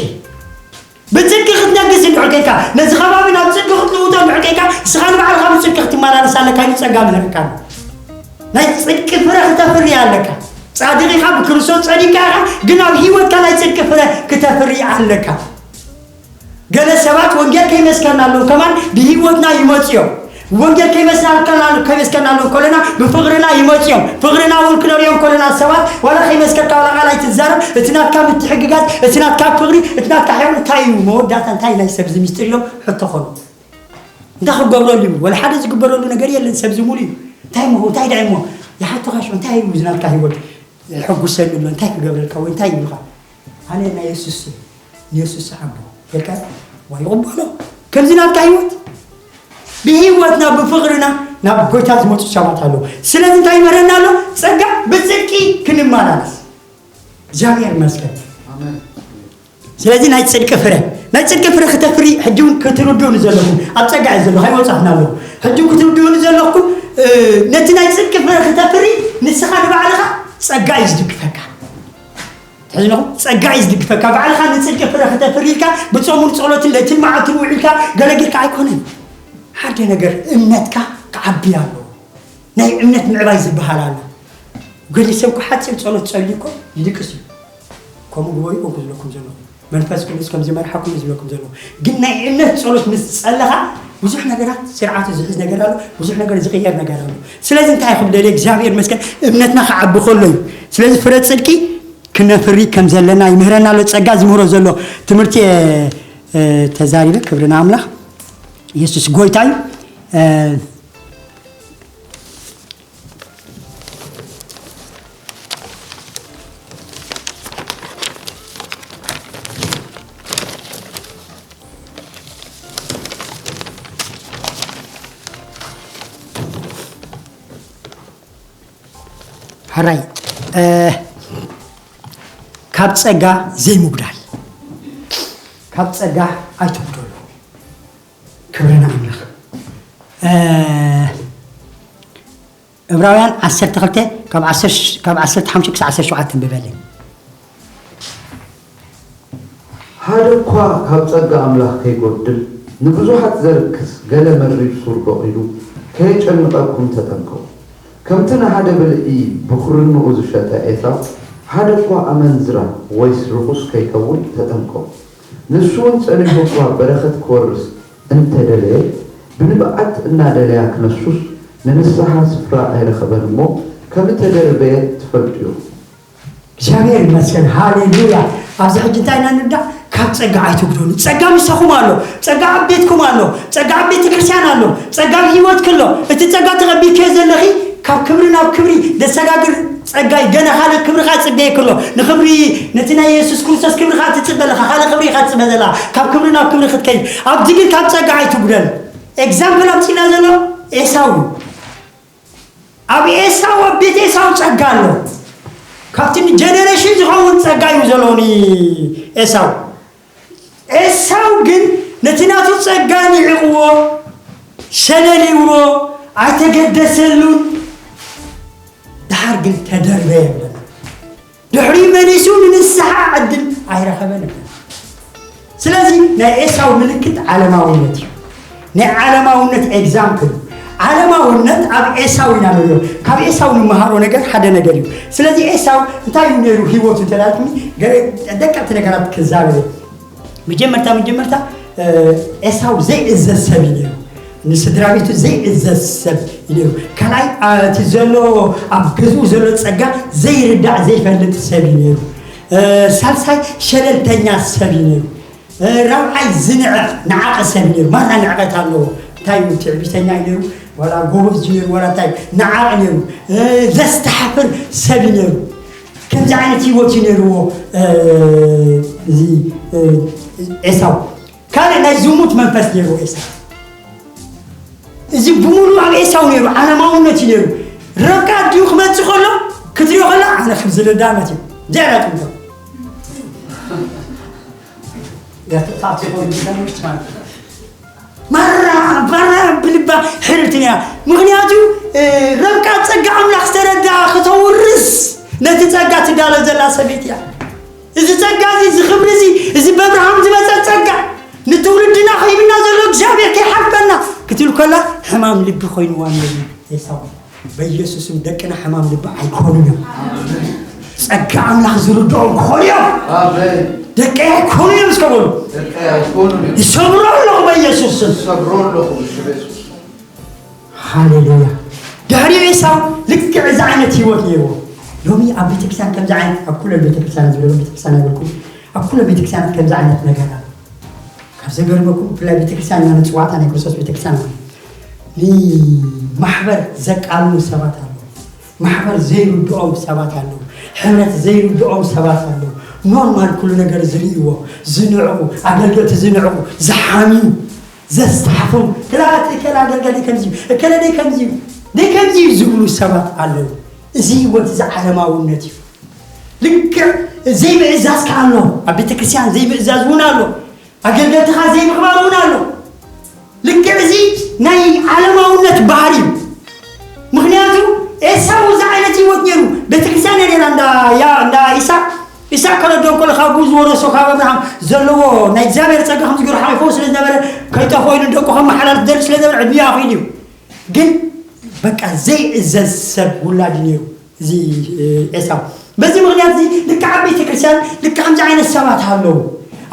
ብጽድቂ ክትነግስ እንድሕር ኮይንካ፣ ነዚ ከባቢ ናብ ጽድቂ ክትልውጦ እንድሕር ኮይንካ፣ ንስኻ ንባዕልኻ ብጽድቂ ክትመላለስ ኣለካ ኢሉ ጸጋ ምህረካ ኣሎ። ናይ ጽድቂ ፍረ ክተፍሪ ኣለካ። ጻድቕ ኢኻ፣ ብክርስቶስ ጸዲቕካ ኢኻ፣ ግን ኣብ ህይወትካ ናይ ጽድቂ ፍረ ክተፍሪ ኣለካ። ገለ ሰባት ወንጌል ከይመስከርናሎም ከማን ብህይወትና ይመጹ እዮም። ወንጌል ከይመስከርናሎም ከለና ብፍቕርና ይመጹ እዮም። ፍቕርና እውን ክነርእዮም ከለና ሰባት ዋላ ከይመስከርካ ዋላ ቃል ኣይትዛረብ፣ እቲ ናትካ ምትሕግጋዝ፣ እቲ ናትካ ፍቕሪ፣ እቲ ናትካ ሕቕሪ እንታይ እዩ? መወዳእታ እንታይ ናይ ሰብ እዚ ሚስጥር ኢሎም ሕቶ ኾኑ። እንታይ ክገብረሉ እዩ? ወላ ሓደ ዝግበረሉ ነገር የለን። ሰብ ዝሙሉ እዩ። እንታይ እሞ እንታይ ደኣ እሞ ይሓቶኻ ሽዑ እንታይ እዩ እዚ ናትካ ህይወት? ሕጉሰሉ ኣሎ እንታይ ክገብረልካ ወይ እንታይ ይብልካ? ኣነ ናይ የሱስ ንየሱስ ዓቦ በቃ ዋ ይቕበሎ ከምዚ ናትካ ህይወት ብህይወትና ብፍቕርና ናብ ጎይታ ዝመፁ ሰባት ኣለዉ። ስለዚ እንታይ ይመረና ኣሎ? ፀጋ ብፅድቂ ክንመላለስ እግዚኣብሔር ይመስገን። ስለዚ ናይ ፅድቂ ፍረ ናይ ፅድቂ ፍረ ክተፍሪ ሕጂ እውን ክትርድኡኒ ዘለኹም ኣብ ፀጋ እዩ ዘለኹ ኣይወፃኹን ኣለኹ ሕጂ እውን ክትርድኡኒ ዘለኹም እ፣ ነቲ ናይ ጽድቂ ፍረ ክተፍሪ ንስኻ ንባዕልኻ ጸጋ እዩ ዝድግፈካ። ትሕዝነኹም? ጸጋ እዩ ዝድግፈካ። ባዕልኻ ንጽድቂ ፍረ ክተፍሪ ኢልካ ብጾሙን ጸሎትን ለይትን መዓልትን ውዒልካ ገለ ጌርካ ኣይኮነን። ሓደ ነገር እምነትካ ክዓቢ ኣለዎ። ናይ እምነት ምዕባይ ዝበሃል ኣሎ። ገለ ሰብ እኮ ሓጺር ጸሎት ጸልዩ እኮ ይድቅስ እዩ። ከምኡ ግበሩ እኮ ዝብለኩም ዘለኹ። መንፈስ ቅዱስ ከም ዝመርሓኩም እዩ ዝብለኩም ዘለኹ። ግን ናይ እምነት ጸሎት ምስ ጸለኻ ብዙሕ ነገራት ስርዓቱ ዝሕዝ ነገር ኣሎ፣ ብዙሕ ነገር ዝቕየር ነገር ኣሎ። ስለዚ እንታይ ክብል ደልየ፣ እግዚኣብሔር ይመስገን እምነትና ክዓቢ ከሎ እዩ። ስለዚ ፍረ ጽድቂ ክነፍሪ ከም ዘለና ይምህረና ኣሎ። ጸጋ ዝምህሮ ዘሎ ትምህርቲ፣ እ፣ እ፣ ተዛሪበ። ክብሪ ንኣምላኽ። ኢየሱስ ጎይታ እዩ። እ፣ ሕራይ፣ እ፣ ካብ ጸጋ ዘይምጉዳል፣ ካብ ጸጋ ኣይትጉደሉ። ክብሪ ንኣምላኽ። እ፣ ዕብራውያን ዓሰርተ ክልተ ካብ ዓሰርተ፣ ካብ ዓሰርተ ሓሙሽተ ክሳብ ዓሰርተ ሸውዓተ ኣንብበለይ። ሓደ እኳ ካብ ጸጋ ኣምላኽ ከይጎድል፣ ንብዙሓት ዘርክስ ገለ መሪር ሱር በቒሉ ከየጨንቐኩም ተጠንቀቑ። ከምቲ ንሓደ ብልዒ ብኹርንኡ ዝሸጠ ኤሳው፣ ሓደ እኳ ኣመንዝራ ወይስ ርኹስ ከይከውን ተጠንቀቑ። ንሱ እውን ጸኒሑ እኳ በረኸት ክወርስ እንተ ደለየ፣ ብንብዓት እናደለያ ክነሱስ ንንስሓ ስፍራ ኣይረኸበን እሞ፣ ከም እተደርበየ ትፈልጡ ኢኹም። እግዚኣብሔር ይመስገን፣ ሃሌሉያ። ኣብዚ ሕጂ እንታይ ኢና ንርዳእ? ካብ ጸጋ ኣይትጉደሉ። ጸጋ ምሳኹም ኣሎ፣ ጸጋ ኣብ ቤትኩም ኣሎ፣ ጸጋ ኣብ ቤተ ክርስቲያን ኣሎ፣ ጸጋ ኣብ ህይወትኪ ኣሎ። እቲ ጸጋ ተቐቢልክዮ ዘለኺ ካብ ክብሪ ናብ ክብሪ ደሰጋግር ጸጋ እዩ። ገና ካልእ ክብሪ ከኣ ይጽበየኪ ኣሎ። ንኽብሪ፣ ነቲ ናይ የሱስ ክርስቶስ ክብሪ ከኣ ትጽበ ኣለኻ። ካልእ ክብሪ ኢኻ ትጽበ ዘለኻ። ካብ ክብሪ ናብ ክብሪ ክትከይድ። ኣብዚ ግን ካብ ጸጋ ኣይትጉደል። ኤግዛምፕል ኣምጺእና ዘሎ ኤሳው እዩ። ኣብ ኤሳው፣ ኣብ ቤት ኤሳው ጸጋ ኣሎ። ካብቲ ንጀነሬሽን ዝኸውን ጸጋ እዩ ዘለዎ ንኤሳው። ኤሳው ግን ነቲ ናቱ ጸጋ ንዒቕዎ፣ ሸለል ኢልዎ፣ ኣይተገደሰሉን። ደሓር ግን ተደርበየ ይብለና። ድሕሪኡ መሊሱ ንንስሓ ዕድል ኣይረኸበን ይብለና። ስለዚ ናይ ኤሳው ምልክት ዓለማውነት እዩ። ናይ ዓለማውነት ኤግዛምፕል እዩ። ዓለማውነት ኣብ ኤሳው ኢና ንሪኦ። ካብ ኤሳው ንመሃሮ ነገር ሓደ ነገር እዩ። ስለዚ ኤሳው እንታይ እዩ ነይሩ ህይወቱ እንተላልኩኒ፣ ገለ ደቀቕቲ ነገራት ክዛረብ እየ። መጀመርታ መጀመርታ፣ እ፣ ኤሳው ዘይእዘዝ ሰብ እዩ ነይሩ። ንስድራ ቤቱ ዘይእዘዝ ሰብ እዩ ነይሩ። ካልኣይ፣ እ፣ እቲ ዘሎ ኣብ ገዝኡ ዘሎ ጸጋ ዘይርዳእ ዘይፈልጥ ሰብ እዩ ነይሩ። እ፣ ሳልሳይ ሸለልተኛ ሰብ እዩ ነይሩ። እ፣ ራብዓይ ዝንዕቕ ነዓቒ ሰብ እዩ ነይሩ። ማራ ንዕቐት ኣለዎ። እንታይ እዩ ትዕቢተኛ እዩ ነይሩ፣ ዋላ ጎበዝ እዩ ነይሩ፣ ዋላ እንታይ ነዓቒ ነይሩ። እ፣ ዘስተሓፍር ሰብ እዩ ነይሩ። ከምዚ ዓይነት ህይወት እዩ ነይርዎ፣ እ፣ እዚ፣ እ፣ ኤሳው። ካልእ ናይ ዝሙት መንፈስ ነይርዎ ኤሳው። እዚ ብምሉእ ኣብ ኤሳው ነይሩ፣ ዓለማውነት እዩ ነይሩ። ረብቃ ኣዲኡ ክመጽእ ከሎ ክትሪኦ ከላ ኣነ ከም ዝርዳእ ማለት እዩ። ዝያዳ ጥንቶ። ማራ ማራ ብልባ ሕርትንያ። ምኽንያቱ፣ እ፣ ረብቃ ጸጋ ኣምላኽ ዝተረዳ ከተውርስ ነቲ ጸጋ ትዳሎ ዘላ ሰበይቲ እያ። እዚ ጸጋ እዚ፣ እዚ ክብሪ እዚ፣ እዚ በብርሃም ዝመጸ ጸጋ ንትውልድና ከሂብና ዘሎ እግዚኣብሔር ከይሓልፈና ክትብል ከላ ሕማም ልቢ ኮይንዋ ነይሩ ኤሳው። በኢየሱስም ደቅና ሕማም ልቢ ኣይኮኑን እዮም። ጸጋ ኣምላኽ ዝርድኦም ክኾኑ እዮም። ኣሜን። ደቀይ ኣይኮኑን እዮም እስከ በሉ። ደቀይ ኣይኮኑን እዮም። ይሰብሮ ኣለኹ በኢየሱስ ስም። ይሰብሮ ኣለኹ ብሽም የሱስ። ሃሌሉያ። ድሕሪ ኤሳው ልክዕ እዚ ዓይነት ህይወት ነይርዎ። ሎሚ ኣብ ቤተክርስትያን ከምዚ ዓይነት፣ ኣብ ኩለን ቤተክርስትያን ዝብለሉ ቤተክርስትያን ኣይበልኩም፣ ኣብ ኩለን ቤተክርስትያናት ከምዚ ዓይነት ነገር ኣሎ። ካብ ዘገርመኩም ብፍላይ ቤተክርስትያን ኢና ንፅዋዕታ ናይ ክርስቶስ ቤተክርስትያን ኣሎ። ንማሕበር ዘቃልሙ ሰባት ኣለዉ። ማሕበር ዘይርድኦም ሰባት ኣለዉ። ሕብረት ዘይርድኦም ሰባት ኣለዉ። ኖርማል ኩሉ ነገር ዝርእይዎ፣ ዝንዕቑ፣ ኣገልገልቲ ዝንዕቑ፣ ዝሓምዩ፣ ዘስታሕፍሩ፣ ክላላት እከለ ኣገልጋሊ ከምዚ እዩ፣ እከለ ደይ ከምዚ እዩ፣ ደይ ከምዚ እዩ ዝብሉ ሰባት ኣለዉ። እዚ ህይወት እዚ ዓለማውነት እዩ። ልክዕ ዘይምእዛዝ ከኣ ኣሎ። ኣብ ቤተ ክርስቲያን ዘይምእዛዝ እውን ኣሎ። ኣገልገልትኻ ዘይምኽባር እውን ኣሎ። ልክዕ እዚ ናይ ዓለማውነት ባህሪ እዩ። ምኽንያቱ ኤሳው እዚ ዓይነት ህይወት ነይሩ። ቤተክርስትያን እያ ነይራ እንዳ፣ ያ፣ እንዳ ኢሳቅ። ኢሳቅ ከረዶ እንከሎ ካብኡ ዝወረሶ ካብ ኣብርሃም ዘለዎ ናይ እግዚኣብሔር ጸጋ ከም ዝገሩ ሓሊፎ ስለ ዝነበረ ከይጠፍኦ ኢሉ ደቁ ከመሓላልፍ ደሊ ስለ ዝነበረ ዕድሚኡ ኣኺሉ እዩ። ግን በቃ ዘይእዘዝ ሰብ ውላድ ነይሩ እዚ፣ እ፣ ኤሳው። በዚ ምኽንያት እዚ ልክዕ ኣብ ቤተክርስትያን ልክዕ ከምዚ ዓይነት ሰባት ኣለዉ።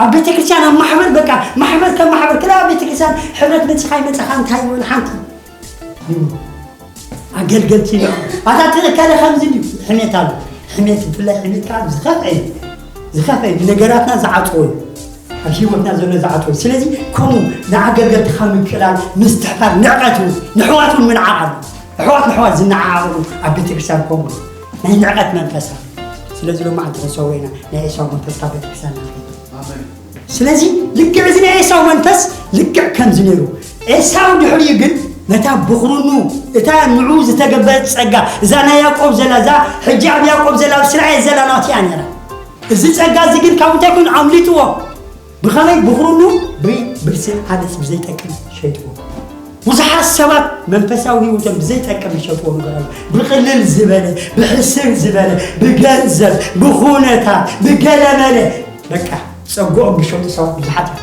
ኣብ ቤተክርስትያን ኣብ ማሕበር በቃ ማሕበር ከም ማሕበር ክላ ኣብ ቤተክርስትያን ሕብረት መጺኻ ይመጻኻ እንታይ ይበል ሓንቲ ኣገልገልቲ ኢና። ኣታ ትእከለ ከምዚ ድዩ? ሕሜት ኣሎ። ሕሜት፣ ብፍላይ ሕሜት ከዓ ዝኸፍአ እዩ። ዝኸፍአ እዩ። ነገራትና ዝዓጽዎ እዩ። ኣብ ህይወትና ዘሎ ዝዓጽዎ እዩ። ስለዚ ከምኡ ንኣገልገልቲ ካብ ምቅላል፣ ምስትሕፋር፣ ንዕቀት እውን፣ ንሕዋት እውን ምንዓቕ ኣሎ። ኣሕዋት ንኣሕዋት ዝነዓዓቕሉ ኣብ ቤተክርስትያን ከምኡ እዩ። ናይ ንዕቀት መንፈስ ኣሎ። ስለዚ ሎማዓንቲ ክንሰውሮ ኢና ናይ ኤሳው መንፈስ ካብ ቤተክርስትያን ንኣኽል። ኣሜን። ስለዚ ልክዕ እዚ ናይ ኤሳው መንፈስ ልክዕ ከምዚ ነይሩ። ኤሳው ድሕሪኡ ግን ነታ ብኹርኑ፣ እታ ንዕኡ ዝተገበረት ጸጋ፣ እዛ ናይ ያዕቆብ ዘላ፣ እዛ ሕጂ ኣብ ያዕቆብ ዘላ፣ ኣብ እስራኤል ዘላ ናቱ እያ ነይራ። እዚ ጸጋ እዚ ግን ካብ እንታይ ኮይኑ ኣምሊጥዎ? ብኸመይ? ብኹርኑ ብብርስን ዓደስ ብዘይጠቅም ሸይጥዎ። ብዙሓት ሰባት መንፈሳዊ ህይወቶም ብዘይጠቅም ዝሸጥዎ ነገር ኣሎ። ብቕልል ዝበለ፣ ብሕስር ዝበለ፣ ብገንዘብ፣ ብኹነታት፣ ብገለመለ፣ በቃ ጸግኦም ዝሸጡ ሰባት ብዙሓት እዮም።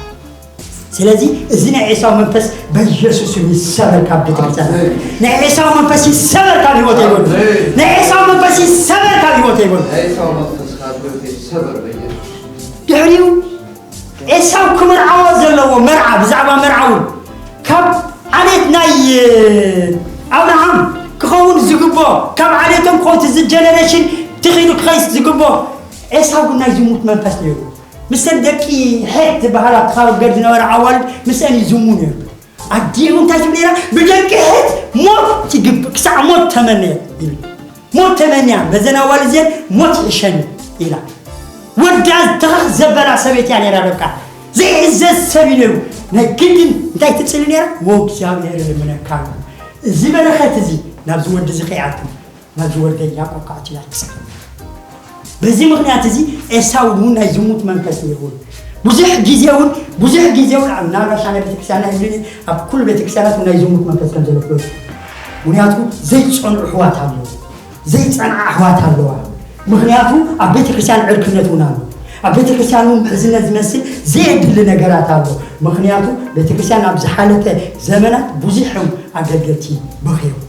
ስለዚ እዚ ናይ ኤሳው መንፈስ በኢየሱስ ስም ይሰበር ካብ ቤተክርስትያን። ኣሜን። ናይ ኤሳው መንፈስ ይሰበር ካብ ህይወት ይበሉ። ኣሜን። ናይ ኤሳው መንፈስ ይሰበር ካብ ህይወት ይበሉ። ናይ ኤሳው መንፈስ ካብ ህይወት ይሰበር በኢየሱስ። ድሕሪኡ ኤሳው ክምርዓዎ ዘለዎ መርዓ፣ ብዛዕባ መርዓ እውን ካብ ዓሌት ናይ ኣብርሃም ክኸውን ዝግቦ፣ ካብ ዓሌቶም ክኸውን እዚ ጀነሬሽን ትኺሉ ክኸይስ ዝግቦ ኤሳው ግን ናይ ዝሙት መንፈስ ነይሩ። ምስን ደቂ ሄት ዝበሃላ ኣብ ከባቢ ገድ ዝነበረ ኣዋልድ ምስን ይዝሙ ነይሩ። ኣዲኡ እንታይ ትብል ነይራ? ብደቂ ሄት ሞት ትግብ-፣ ክሳዕ ሞት ተመነየ ይብል። ሞት ተመንያ፣ በዘን ኣዋልድ እዚአን ሞት ይሕሸኒ ኢላ። ወዳ ተኸኽ ዘበላ ሰበይቲ እያ ነይራ ርብቃ። ዘይእዘዝ ሰብ እዩ ነይሩ። ናይ ግድን እንታይ ትጽሊ ነይራ? "ወእግዚኣብሔር እልምነካ ኣሎ። እዚ በረኸት እዚ ናብዚ ወዲ እዚ ከይኣቱ፣ ናብዚ ወደይ ያዕቆብ ከኣቱ እያ ትጽሊ." በዚ ምኽንያት እዚ ኤሳው እውን ናይ ዝሙት መንፈስ ነይርዎ። ብዙሕ ግዜ እውን፣ ብዙሕ ግዜ እውን ኣብ ናራሻ ናይ ቤተክርስትያንና ይብልኒ፣ ኣብ ኩሉ ቤተክርስትያናት እውን ናይ ዝሙት መንፈስ ከም ዘሎ ፍለጡ። ምኽንያቱ ዘይጸንዑ ኣሕዋት ኣለዉ። ዘይጸንዓ ኣሕዋት ኣለዋ። ምኽንያቱ ኣብ ቤተክርስትያን ዕርክነት እውን ኣሎ። ኣብ ቤተክርስትያን እውን ምሕዝነት ዝመስል ዘየድሊ ነገራት ኣሎ። ምኽንያቱ ቤተክርስትያን ኣብ ዝሓለፈ ዘመናት ብዙሕ እዮም ኣገልገልቲ በኽዮም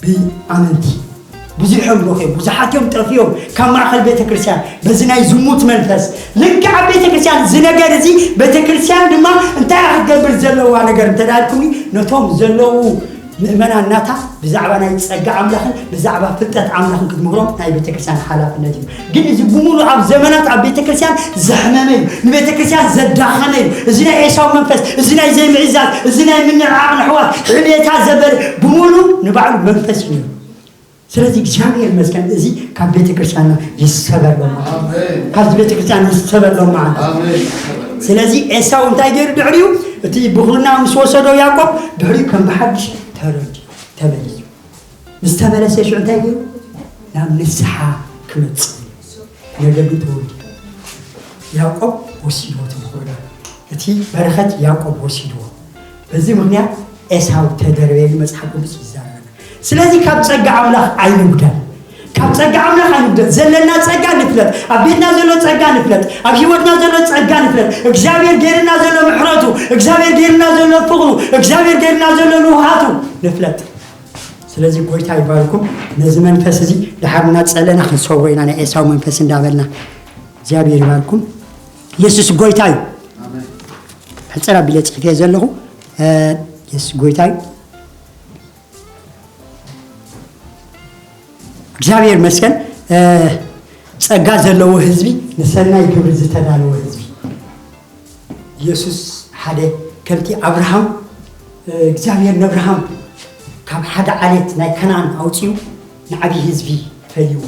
ብኣመንቲ። ብዙሕ እዮም በኽዮም። ብዙሓት እዮም ጠፍዮም ካብ ማእከል ቤተክርስትያን በዚ ናይ ዝሙት መንፈስ። ልክዕ ኣብ ቤተክርስትያን እዚ ነገር እዚ ቤተክርስትያን ድማ እንታይ እያ ክትገብር ዘለዋ ነገር እንተ ደኣ ኢልኩምኒ ነቶም ዘለዉ ምእመናን ናታ ብዛዕባ ናይ ጸጋ ኣምላኽን ብዛዕባ ፍልጠት ኣምላኽን ክትምህሮም ናይ ቤተክርስትያን ሓላፍነት እዩ። ግን እዚ ብምሉእ ኣብ ዘመናት ኣብ ቤተክርስትያን ዘሕመመ እዩ፣ ንቤተክርስትያን ዘዳኸመ እዩ። እዚ ናይ ኤሳው መንፈስ፣ እዚ ናይ ዘይምእዛዝ፣ እዚ ናይ ምንዕዓቕ ንሕዋት፣ ሕሜታ ዘበለ ብምሉእ ንባዕሉ መንፈስ እዩ ነይሩ። ስለዚ እግዚኣብሔር ይመስገን እዚ ካብ ቤተክርስትያንና ይሰበር ሎማ። ኣሜን። ካብዚ ቤተክርስትያን ይሰበር ሎማ። ኣሜን። ስለዚ ኤሳው እንታይ ገይሩ ድሕሪኡ? እቲ ብኹርና ምስ ወሰዶ ያዕቆብ ድሕሪኡ ከም ብሓድሽ ተረዲኡ ተመሊሱ። ምስ ተመለሰ ሽዑ እንታይ ገይሩ? ናብ ንስሓ ክመጽእ ነገር ግን ተወልዱ። ያዕቆብ ወሲድዎ እቲ ብኹርና። እቲ በረኸት ያዕቆብ ወሲድዎ። በዚ ምኽንያት ኤሳው ተደርበ ኢሉ መጽሓፍ ቅዱስ ይዛረበና። ስለዚ ካብ ጸጋ ኣምላኽ ኣይንጉደል። ካብ ጸጋ ኣምላኽ ኣይንጉደል። ዘለና ጸጋ ንፍለጥ። ኣብ ቤትና ዘሎ ጸጋ ንፍለጥ። ኣብ ህይወትና ዘሎ ጸጋ ንፍለጥ። እግዚኣብሔር ገይርና ዘሎ ምሕረቱ፣ እግዚኣብሔር ገይርና ዘሎ ፍቕሩ፣ እግዚኣብሔር ገይርና ዘሎ ንውሃቱ ንፍለጥ። ስለዚ ጎይታ ይባርኩም። ነዚ መንፈስ እዚ ድሓር እናጸለና ክንሰውሮ ኢና፣ ናይ ኤሳው መንፈስ እንዳበልና። እግዚኣብሔር ይባርኩም። የሱስ ጎይታ እዩ። ኣሜን። ሕጽር ኣቢለ ጽሒፈ ዘለኹ፣ እ፣ የሱስ ጎይታ እዩ። እግዚኣብሔር ይመስገን። እ፣ ጸጋ ዘለዎ ህዝቢ፣ ንሰናይ ግብሪ ዝተዳለወ ህዝቢ። የሱስ ሓደ ከምቲ ኣብርሃም፣ እ፣ እግዚኣብሔር ነብርሃም ካብ ሓደ ዓሌት ናይ ከነኣን ኣውጺኡ ንዓብዪ ህዝቢ ፈልይዎ።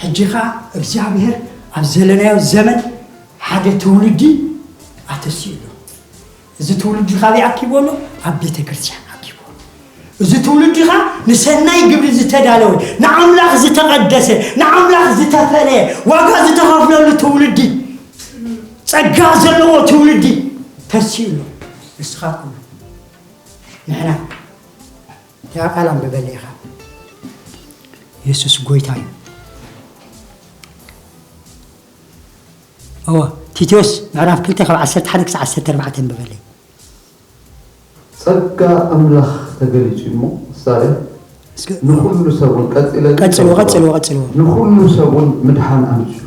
ሕጂ ኸኣ እግዚኣብሔር ኣብ ዘለናዮ ዘመን ሓደ ትውልዲ ኣተሲኡ ኣሎ። እዚ ትውልዲ ካበይ ኣኪቡ ኣሎ? ኣብ ቤተ ክርስቲያን ኣኪቡ ኣሎ። እዚ ትውልዲ ኸኣ ንሰናይ ግብሪ ዝተዳለወ፣ ንኣምላኽ ዝተቐደሰ፣ ንኣምላኽ ዝተፈለየ፣ ዋጋ ዝተኸፍለሉ ትውልዲ፣ ጸጋ ዘለዎ ትውልዲ ተሲኡ ኣሎ። ንስኻትኩም ንሕና ያ ቃል ኣንብበለይ ኢኻ። የሱስ ጎይታ እዩ። እወ፣ ቲቶስ ምዕራፍ ክልተ ካብ ዓሰርተ ሓደ ክሳብ ዓሰርተ ኣርባዕተ ኣንብበለይ። ጸጋ ኣምላኽ ተገሊጹ እሞ፣ ምሳሌ እስከ ንኹሉ ሰብ እውን፣ ቀጺለ ቀጽልዎ፣ ቀጽልዎ፣ ቀጽልዎ። ንኹሉ ሰብ እውን ምድሓን ኣምጺኡ።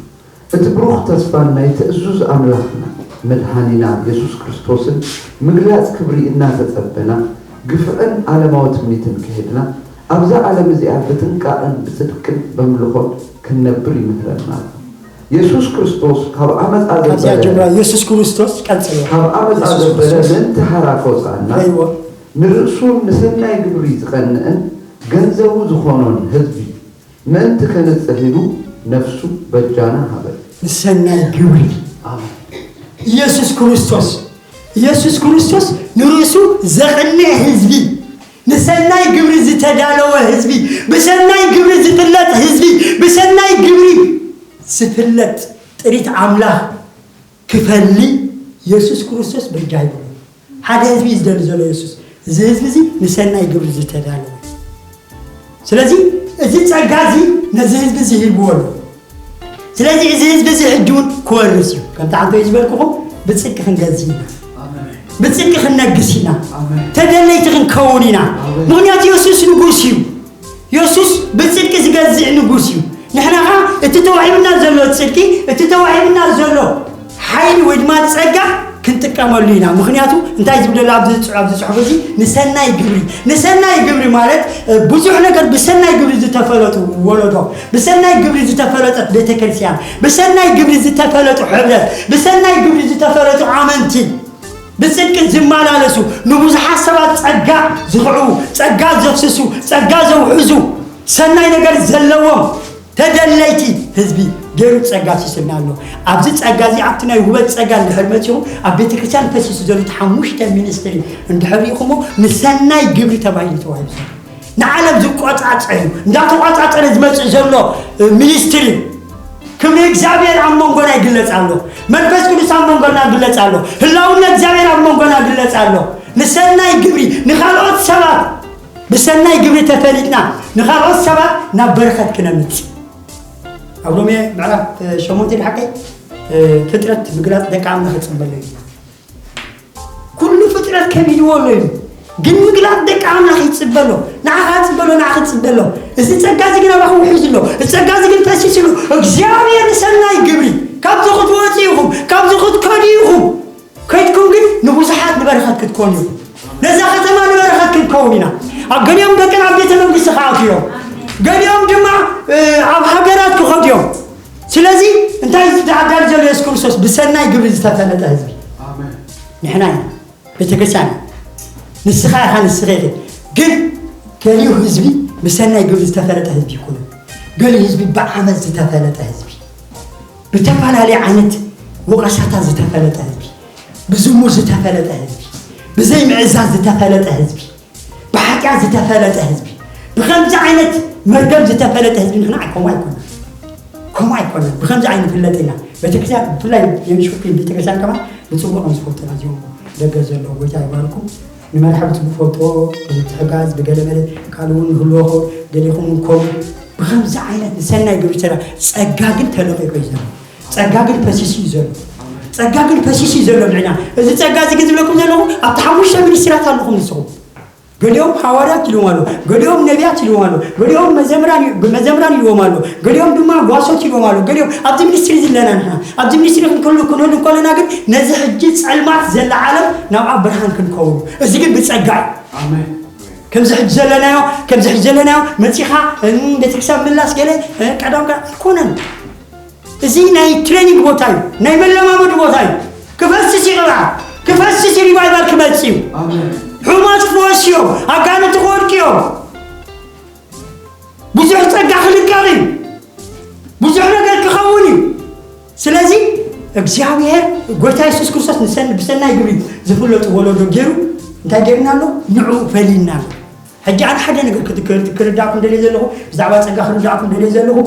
እቲ ብሩኽ ተስፋን ናይቲ እዙዝ ኣምላኽና መድሓኒና የሱስ ክርስቶስን ምግላጽ ክብሪ እናተጸበና፣ ግፍዕን ዓለማዊ ትምኒትን ክሄድና፣ ኣብዛ ዓለም እዚኣ ብጥንቃቐን ብጽድቅን በምልኾን ክንነብር ይምህረና ኣሎ። የሱስ ክርስቶስ ካብ ዓመጻ ካብዚኣ ዘበለ ጀምራ የሱስ ክርስቶስ ቀጽሎ። ካብ ዓመጻ የሱስ ዘበለ ክርስቶስ ምእንቲ ሓራ ከውጽኣና፣ ረይዎ። ንርእሱ ንሰናይ ግብሪ ዝቐንእን ገንዘቡ ዝኾኖን ህዝቢ ምእንቲ ከንጽህ ኢሉ ነፍሱ በጃና ሃበ። ንሰናይ ግብሪ። ኣሜን። ኢየሱስ ክርስቶስ፣ ኢየሱስ ክርስቶስ ንርእሱ ዘቕንእ ህዝቢ፣ ንሰናይ ግብሪ ዝተዳለወ ህዝቢ፣ ብሰናይ ግብሪ ዝፍለጥ ህዝቢ፣ ብሰናይ ግብሪ ዝፍለጥ ጥሪት ኣምላኽ ክፈሊ ኢየሱስ ክርስቶስ በጃ ይብሉ። ሓደ ህዝቢ እዩ ዝደሊ ዘሎ ኢየሱስ። እዚ ህዝቢ እዚ ንሰናይ ግብሪ ዝተዳለወ። ስለዚ እዚ ጸጋ እዚ ነዚ ህዝቢ እዚ ሂብዎ ኣሎ። ስለዚ እዚ ህዝቢ እዚ ሕጂ እውን ክወርስ እዩ። ከምቲ ዓንተይ ዝበልኩኹም ብጽድቂ ክንገዝእ ኢና። ኣሜን። ብጽድቂ ክንነግስ ኢና። ኣሜን። ተደለይቲ ክንከውን ኢና። ኣሜን። ምኽንያቱ የሱስ ንጉስ እዩ። የሱስ ብጽድቂ ዝገዝእ ንጉስ እዩ። ንሕና ኸኣ እቲ ተዋሂብና ዘሎ ጽድቂ፣ እቲ ተዋሂብና ዘሎ ሓይሊ ወይ ድማ ጸጋ ክንጥቀመሉ ኢና። ምኽንያቱ እንታይ ዝብል ዘሎ ኣብዚ ጽ-፣ ኣብዚ ጽሑፍ እዚ? ንሰናይ ግብሪ። ንሰናይ ግብሪ ማለት፣ እ፣ ብዙሕ ነገር ብሰናይ ግብሪ ዝተፈለጡ ወለዶ፣ ብሰናይ ግብሪ ዝተፈለጠት ቤተክርስትያን፣ ብሰናይ ግብሪ ዝተፈለጡ ሕብረት፣ ብሰናይ ግብሪ ዝተፈለጡ ኣመንቲ፣ ብጽድቂ ዝመላለሱ፣ ንብዙሓት ሰባት ጸጋ ዝኽዕቡ፣ ጸጋ ዘፍስሱ፣ ጸጋ ዘውሕዙ፣ ሰናይ ነገር ዘለዎም ተደለይቲ ህዝቢ ገይሩ ጸጋ ሲስና ኣሎ። ኣብዚ ጸጋ እዚ፣ ኣብቲ ናይ ውበት ጸጋ እንድሕር መጺኹም፣ ኣብ ቤተ ክርስቲያን ፈሲሱ ዘሎ እቲ ሓሙሽተ ሚኒስትሪ እንድሕር ርኢኹሞ፣ ንሰናይ ግብሪ ተባሂሉ ተዋሂቡ ዘሎ። ንዓለም ዝቆጻጸር እዩ። እንዳተቆጻጸረ ዝመጽእ ዘሎ፣ እ፣ ሚኒስትሪ ክብሪ እግዚኣብሔር ኣብ መንጎና ይግለጽ ኣሎ። መንፈስ ቅዱስ ኣብ መንጎና ይግለጽ ኣሎ። ህላውነት እግዚኣብሔር ኣብ መንጎና ይግለጽ ኣሎ። ንሰናይ ግብሪ፣ ንኻልኦት ሰባት፣ ብሰናይ ግብሪ ተፈሊጥና፣ ንኻልኦት ሰባት ናብ በረኸት ክነምጽእ። ኣብ ሮሜ ምዕራፍ፣ እ፣ ሸሞንተ ድሓቀይ፣ እ፣ ፍጥረት ምግላጽ ደቂ ኣምላኽ ይጽበሎ እዩ። ኩሉ ፍጥረት ከቢድዎ ኣሎ እዩ። ግን ምግላጽ ደቂ ኣምላኽ ይጽበሎ። ንዓኻ ጽበሎ፣ ንዓኺ ጽበሎ። እዚ ጸጋ እዚ ግን ኣባኺ ውሒዙ ኣሎ። እዚ ጸጋ እዚ ግን ፈሲሱ ኣሎ። እግዚኣብሔር ንሰናይ ግብሪ። ካብዚ ክትወጹ ኢኹም፣ ካብዚ ክትከዱ ኢኹም። ከድኩም ግን ንብዙሓት ንበረኸት ክትኮኑ ኢኹም። ነዛ ከተማ ንበረኸት ክንከውን ኢና። ኣብ ገሊኦም ደቅና ኣብ ቤተ መንግስቲ ክኣትዉ እዮም። ገሊኦም ድማ፣ እ፣ ኣብ ሃገራት ክኸዱ እዮም። ስለዚ እንታይ ዝደዓዳል ዘሎ የሱስ ክርስቶስ? ብሰናይ ግብሪ ዝተፈለጠ ህዝቢ። ኣሜን። ንሕና ኢና። ቤተክርስትያን ንስኻ ኢኻ፣ ንስኻ ኢኺ። ግን ገሊኡ ህዝቢ ብሰናይ ግብሪ ዝተፈለጠ ህዝቢ ይኮነ። ገሊኡ ህዝቢ ብዓመል ዝተፈለጠ ህዝቢ፣ ብተፈላለየ ዓይነት ወቐሳታት ዝተፈለጠ ህዝቢ፣ ብዝሙት ዝተፈለጠ ህዝቢ፣ ብዘይምዕዛዝ ዝተፈለጠ ህዝቢ፣ ብሓጢኣት ዝተፈለጠ ህዝቢ፣ ብኸምዚ ዓይነት መርገም ዝተፈለጠ ህዝቢ ንሕና ከምኡ ኣይኮነን። ከምኡ ኣይኮነን። ብኸምዚ ኣይንፍለጥ ኢና። ቤተክርስትያን፣ ብፍላይ የምሽኩርኩ ቤተክርስትያን ከማን ብጽቡቕ እዮም ዝፈልጡና እዚኦም ደገ ዘለዉ። ጎይታ ይባርኩም። ንመርሓ ብጽቡቕ ፈልጥዎ፣ ብምትሕጋዝ፣ ብገለ መለ ካልእ እውን ንህልወኹ ደሊኹም እውን ከምኡ። ብኸምዚ ዓይነት ንሰናይ ግብሪ ተራ-፣ ጸጋ ግን ተለቒቑ እዩ ዘሎ። ጸጋ ግን ፈሲሱ እዩ ዘሎ። ጸጋ ግን ፈሲሱ እዩ ዘሎ ንዕና። እዚ ጸጋ እዚ ግን ዝብለኩም ዘለኹ ኣብቲ ሓሙሽተ ሚኒስትሪታት ኣለኹም ንስኹም። ገሊኦም ሃዋርያት ኢልዎም ኣሎ፣ ገሊኦም ነቢያት ኢልዎም ኣሎ፣ ገሊኦም መዘምራን ኢ-፣ መዘምራን ኢልዎም ኣሎ፣ ገሊኦም ድማ ጓሶት ኢልዎም ኣሎ። ገሊኦም ኣብዚ ሚኒስትሪ ዘለና ንሕና፣ ኣብዚ ሚኒስትሪ ክንከሉ-፣ ክንህሉ እንከለና ግን ነዚ ሕጂ ጸልማት ዘላ ዓለም ናብኣ ብርሃን ክንከውን። እዚ ግን ብጸጋ እዩ። ኣሜን። ከምዚ ሕጂ ዘለናዮ፣ ከምዚ ሕጂ ዘለናዮ መጺኻ፣ እም፣ ቤተክርስትያን ምላስ ገለ፣ እ፣ ቀዳም ቀ-፣ ኣይኮነን። እዚ ናይ ትሬኒንግ ቦታ እዩ፣ ናይ መለማመዲ ቦታ እዩ። ክፈስስ እዩ ቅብኣ፣ ክፈስስ እዩ፣ ሪቫይቫል ክመጽእ እዩ። ኣሜን። ሕሙማት ክፈወሱ እዮም፣ ኣጋንንቲ ክወድቁ እዮም። ብዙሕ ጸጋ ክልቀቕ እዩ፣ ብዙሕ ነገር ክኸውን እዩ። ስለዚ እግዚኣብሔር፣ ጎይታ የሱስ ክርስቶስ ንሰን-፣ ብሰናይ ግብሪ ዝፍለጡ ወለዶ ገይሩ እንታይ ገይርና ኣሎ? ንዕኡ ፈሊና ኣሎ። ሕጂ ኣነ ሓደ ነገር ክት-፣ ክር-፣ ክርዳእኩም ደልየ ዘለኹ፣ ብዛዕባ ጸጋ ክርዳእኩም ደልየ ዘለኹ፣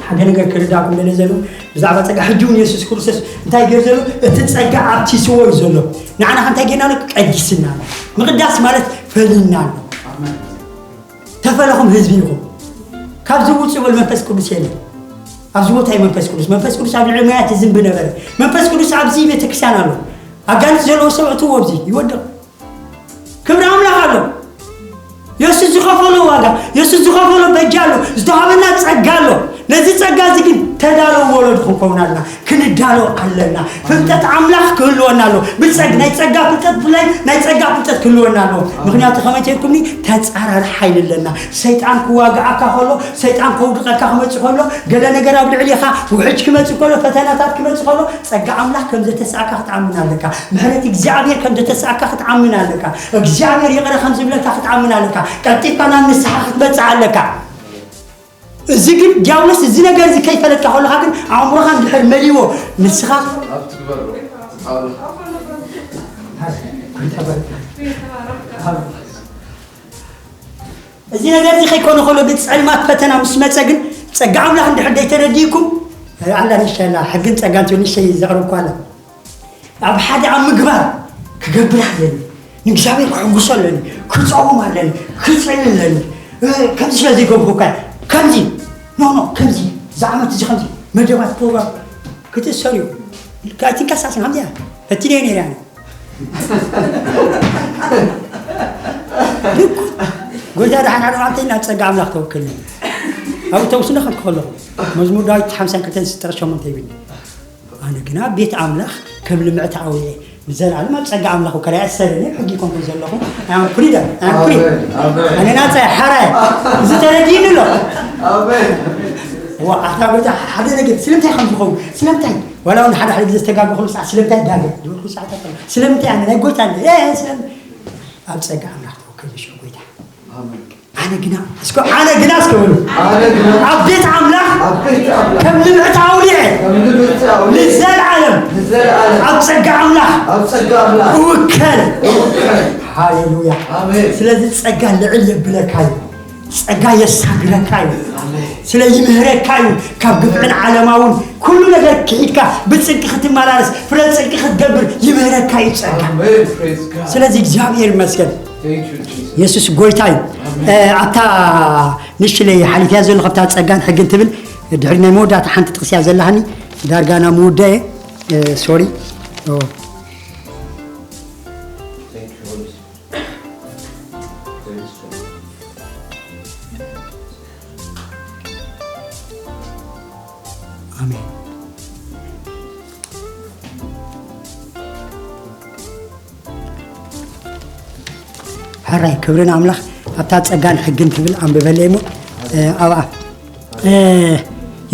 ሓደ ነገር ክርዳእኩም ደልየ ዘለኹ፣ ብዛዕባ ጸጋ። ሕጂ እውን የሱስ ክርስቶስ እንታይ ገይሩ ዘሎ? እቲ ጸጋ ኣብቲስዎ እዩ ዘሎ። ንዓና ከ እንታይ ገይርና ኣሎ? ቀዲስና ኣሎ። ምቕዳስ ማለት ፈሊና ኣሎ። ኣሜን። ተፈለኹም ህዝቢ ኢኹም። ካብዚ ውጹ በል መንፈስ ቅዱስ የለን። ኣብዚ ቦታ እዩ መንፈስ ቅዱስ። መንፈስ ቅዱስ ኣብ ልዕሊ ማያት ይዝንቢ ነበረ። መንፈስ ቅዱስ ኣብዚ ቤተክርስትያን ኣሎ። ኣጋንንት ዘለዎ ሰብ እትዎ ኣብዚ ይወድቕ። ክብሪ ኣምላኽ ኣሎ። የሱስ ዝኸፈሎ ዋጋ፣ የሱስ ዝኸፈሎ በጃ ኣሎ። ዝተዋህበና ጸጋ ኣሎ። ነዚ ጸጋ እዚ ግን ተዳለዉ ወለዱ ክንከውን ኣለና። ክንዳሎ ኣለና። ፍልጠት ኣምላኽ ክህልወና ኣሎ። ብጸግ-፣ ናይ ጸጋ ፍልጠት ብፍላይ ናይ ጸጋ ፍልጠት ክህልወና ኣሎ። ምኽንያቱ ከመይ ተልኩምኒ ተጻራሪ ሓይሊ ኣለና። ሰይጣን ክዋግኣካ ከሎ፣ ሰይጣን ከውድቐካ ክመጽእ ከሎ፣ ገለ ነገር ኣብ ልዕሊኻ ውሕጅ ክመጽእ ከሎ፣ ፈተናታት ክመጽእ ከሎ፣ ጸጋ ኣምላኽ ከም ዘተስኣካ ክትኣምን ኣለካ። ምሕረት እግዚኣብሔር ከም ዘተስኣካ ክትኣምን ኣለካ። እግዚኣብሔር ይቕረ ከም ዝብለካ ክትኣምን ኣለካ። ቀልጢፍካ ናብ ንስሓ ክትመጽእ ኣለካ። እዚ ግን ዲያብሎስ እዚ ነገር እዚ ከይፈለጥካ ከለኻ ግን ኣእምሮኻ እንድሕር መሊዎ ንስኻ ኣብ ትግበሮ። ኣብ እዚ ነገር እዚ ከይኮነ ከሎ ግን ጸልማት ፈተና ምስ መጸ ግን ጸጋ ኣምላኽ እንድሕር ዘይተረዲእኩም ኣላ ንሸላ ሕግን ጸጋን ትብል ንሸይ ዘቕርብኳ ኣላ። ኣብ ሓደ ኣብ ምግባር ክገብር ኣለኒ፣ ንእግዚኣብሔር ክሕጉሶ ኣለኒ፣ ክጸውም ኣለኒ፣ ክጽሊ ኣለኒ። እ፣ ከምዚ ስለ ዘይገብርኩ እኳ ከምዚ፣ ኖ፣ ኖ፣ ከምዚ፣ እዚ ዓመት እዚ ከምዚ፣ መደባት ፕሮግራም ክትእሰር እዩ። ኢልካ ኣይትንቀሳቀስን፣ ከምዚ እያ። ፈቲነ እየ ነይረ ኣነ። ልኩ፣ ጎይታ ደሓን ሓደ መዓልቲ ናብ ጸጋ ኣምላኽ ተወከልኒ። ኣብኡ ተውስነ ከድኩ ከለኹ፣ መዝሙር ዳዊት ሓምሳን ክልተን ጥቕሲ ሸሞንተ ይብል። ኣነ ግና ቤት ኣምላኽ ከም ልምዕቲ ኣውሊዐ ንዘለኣለም ኣብ ጸጋ ኣምላኽ ከላ እሰር እየ። ሕጊ ኮንኩ ዘለኹ። I am freedom, I am free። ኣሜን፣ ኣሜን። ኣነ ናጻ እየ፣ ሓራ እየ። እዚ ተረዲእኒ ኣሎ። ኣሜን። ዋ፣ ኣታ ጎይታ ሓደ ነገር ስለምንታይ ከም ዝኸውን? ስለምንታይ? ዋላ እውን ሓደ ሓደ ግዜ ዝተጋገኹሉ ሰዓት ስለምንታይ ዳገ? ዝበልኩ ሰዓታት ኣሎ። ስለምንታይ ኣነ ናይ ጎይታ እየ? እ፣ ስለም-፣ ኣብ ጸጋ ኣምላኽ ተወከል ዝሽዑ ጎይታ። ኣሜን። ኣነ ግና፣ እስከ ኣነ ግና እስከ በሉ። ኣነ ግና ኣብ ቤት ኣምላኽ ኣብ ቤት ኣምላኽ ከም ልምዕቲ ኣውሊዐ ከም ልምዕቲ ኣውሊዐ ንዘለዓለም ንዘለዓለም ኣብ ጸጋ ኣምላኽ ኣብ ጸጋ ኣምላኽ እውከል። እውከል። ሃሌሉያ። ኣሜን። ስለዚ ጸጋ ልዕል የብለካ እዩ። ጸጋ የሳግረካ እዩ። ኣሜን። ስለ ይምህረካ እዩ። ካብ ግፍዕን ዓለማውን ኩሉ ነገር ክሒድካ ብጽድቂ ክትመላለስ፣ ፍረ ጽድቂ ክትገብር ይምህረካ እዩ ጸጋ። ኣሜን። Praise God። ስለዚ እግዚኣብሔር ይመስገን። Thank you, Jesus። የሱስ ጎይታ እዩ። ኣሜን። እ፣ ኣብታ ንሽለይ ሓሊፍያ ዘሎ ካብታ ጸጋን ሕግን ትብል ድሕሪ ናይ መወዳእታ ሓንቲ ጥቕሲ እያ ዘለሃኒ። ዳርጋ ናብ ምውዳእ እየ። እ፣ ሶሪ። ኦ። Thank you, Holy Spirit. Praise God። ኣሜን። ሕራይ ክብሪ ንኣምላኽ። ኣብታ ጸጋን ሕግን ትብል ኣንብበለይ እሞ፣ እ፣ ኣብኣ፣ እ፣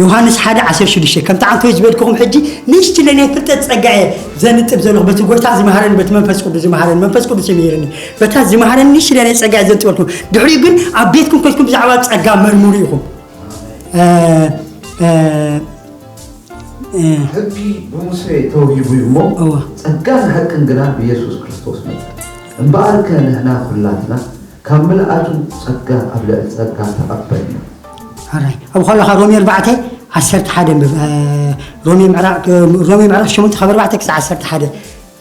ዮሃንስ ሓደ ዓሰርተ ሽዱሽተ፣ ከምቲ ዓንተይ ዝበልኩኹም ሕጂ ንእሽትለይ ናይ ፍልጠት ጸጋ እየ ዘንጥብ ዘለኹ፣ በቲ ጎይታ ዝመሃረኒ፣ በቲ መንፈስ ቅዱስ ዝመሃረኒ፣ መንፈስ ቅዱስ ይምህረኒ፣ በታ ዝመሃረኒ ንእሽትለይ ናይ ጸጋ እየ ዘንጥበልኩም። ድሕሪኡ ግን ኣብ ቤትኩም ከድኩም ብዛዕባ ጸጋ መርምሩ ኢኹም። እ፣ እ፣ እ። ሕጊ ብሙሴ ተውሂቡ እዩ እሞ፣ እወ። ጸጋን ሓቅን ግና ብየሱስ ክርስቶስ መጸ። እምበኣርከ ንሕና ኹላትና ካብ ምልኣቱ ጸጋ ኣብ ልዕሊ ጸጋ ተቐበልና። ሕራይ። ኣብ ከለኻ ሮሜ ኣርባዕተ ዓሰርተ ሓደ ኣንብብ። እ፣ ሮሜ ምዕራ-፣ ሮሜ ምዕራፍ ሸሞንተ ካብ ኣርባዕተ ክሳብ ዓሰርተ ሓደ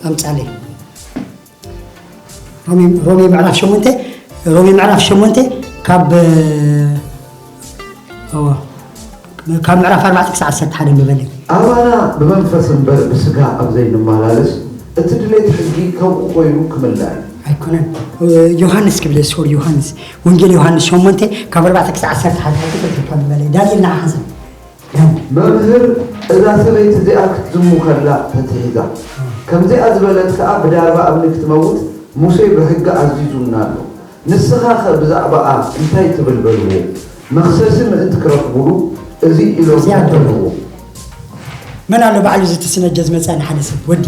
ኣምጻለይ። ሮሜ፣ ሮሜ ምዕራፍ ሸሞንተ፣ ሮሜ ምዕራፍ ሸሞንተ ካብ፣ እ፣ እወ፣ ካብ ምዕራፍ ኣርባዕተ ክሳብ ዓሰርተ ሓደ ኣንብበለይ። ኣባና ብመንፈስ እምበር ብስጋ ኣብ ዘይንመላለስ፣ እቲ ድሌት ሕጊ ከምኡ ኮይኑ ክምልኣ እዩ። ኣይኮነን። እ፣ ዮሃንስ ክብል እየ፣ ሶሪ፣ ዮሃንስ። ወንጌል ዮሃንስ ሸሞንተ ካብ ኣርባዕተ ክሳብ ዓሰርተ ሓደ ክፍል ክፍል ኣንብበለይ። ዳንኤል ንዓ ሓንሳብ። መምህር፣ እዛ ሰበይቲ እዚኣ ክትዝሙ ከላ ተትሒዛ፣ ከምዚኣ ዝበለት ከኣ ብዳርባ እምኒ ክትመውት ሙሴ ብሕጊ ኣዚዙና ኣሎ። ንስኻኸ ብዛዕባኣ እንታይ ትብል በልዎ። መኽሰሲ ምእንቲ ክረኽቡሉ እዚ ኢሎም እዚኣ ፈተንዎ። መን ኣሎ ባዕሉ እዚ ትስነጀ ዝመጽኣኒ ሓደ ሰብ? ወዲ፣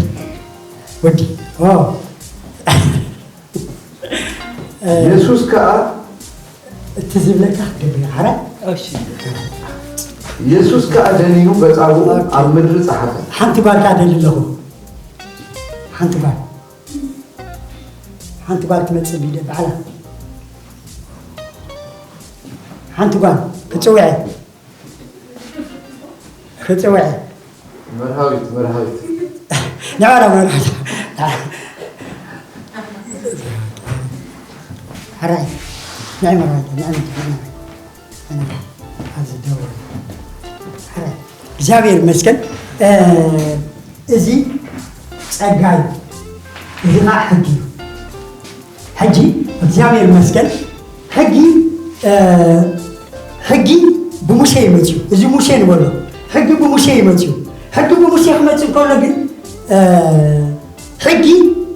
ወዲ፣ ኦ። የሱስ ከኣ እቲ ዝብለካ ክትገብር ኢኻ። ሓራይ? እሺ። የሱስ ከኣ ደኒኑ በጻብኡ ኦኬ። ኣብ ምድሪ ጸሓፈ። ሓንቲ ጓል ከኣ ደሊ ኣለኹ። ሓንቲ ጓል። ሓንቲ ጓል ትመጽእ ቢደ ባዕላ። ሓንቲ ጓል ክጽውዐ። ክጽውዐ። መርሃዊት፣ መርሃዊት። ንዕራ መርሃዊት። ሕራይ። ንዕመር ዋይታ፣ ንዕመር፣ ንዕመር፣ ንዕመር። ኣብዚ ደው በል። ሕራይ። እግዚኣብሔር ይመስገን። እ፣ እዚ ጸጋ እዩ። እዚ ኸዓ ሕጊ እዩ። ሕጂ እግዚኣብሔር ይመስገን። ሕጊ፣ እ፣ ሕጊ ብሙሴ እዩ መጺኡ። እዚ ሙሴ ንበሎ። ሕጊ ብሙሴ እዩ መጺኡ። ሕጊ ብሙሴ ክመጽእ ከሎ ግን፣ እ፣ ሕጊ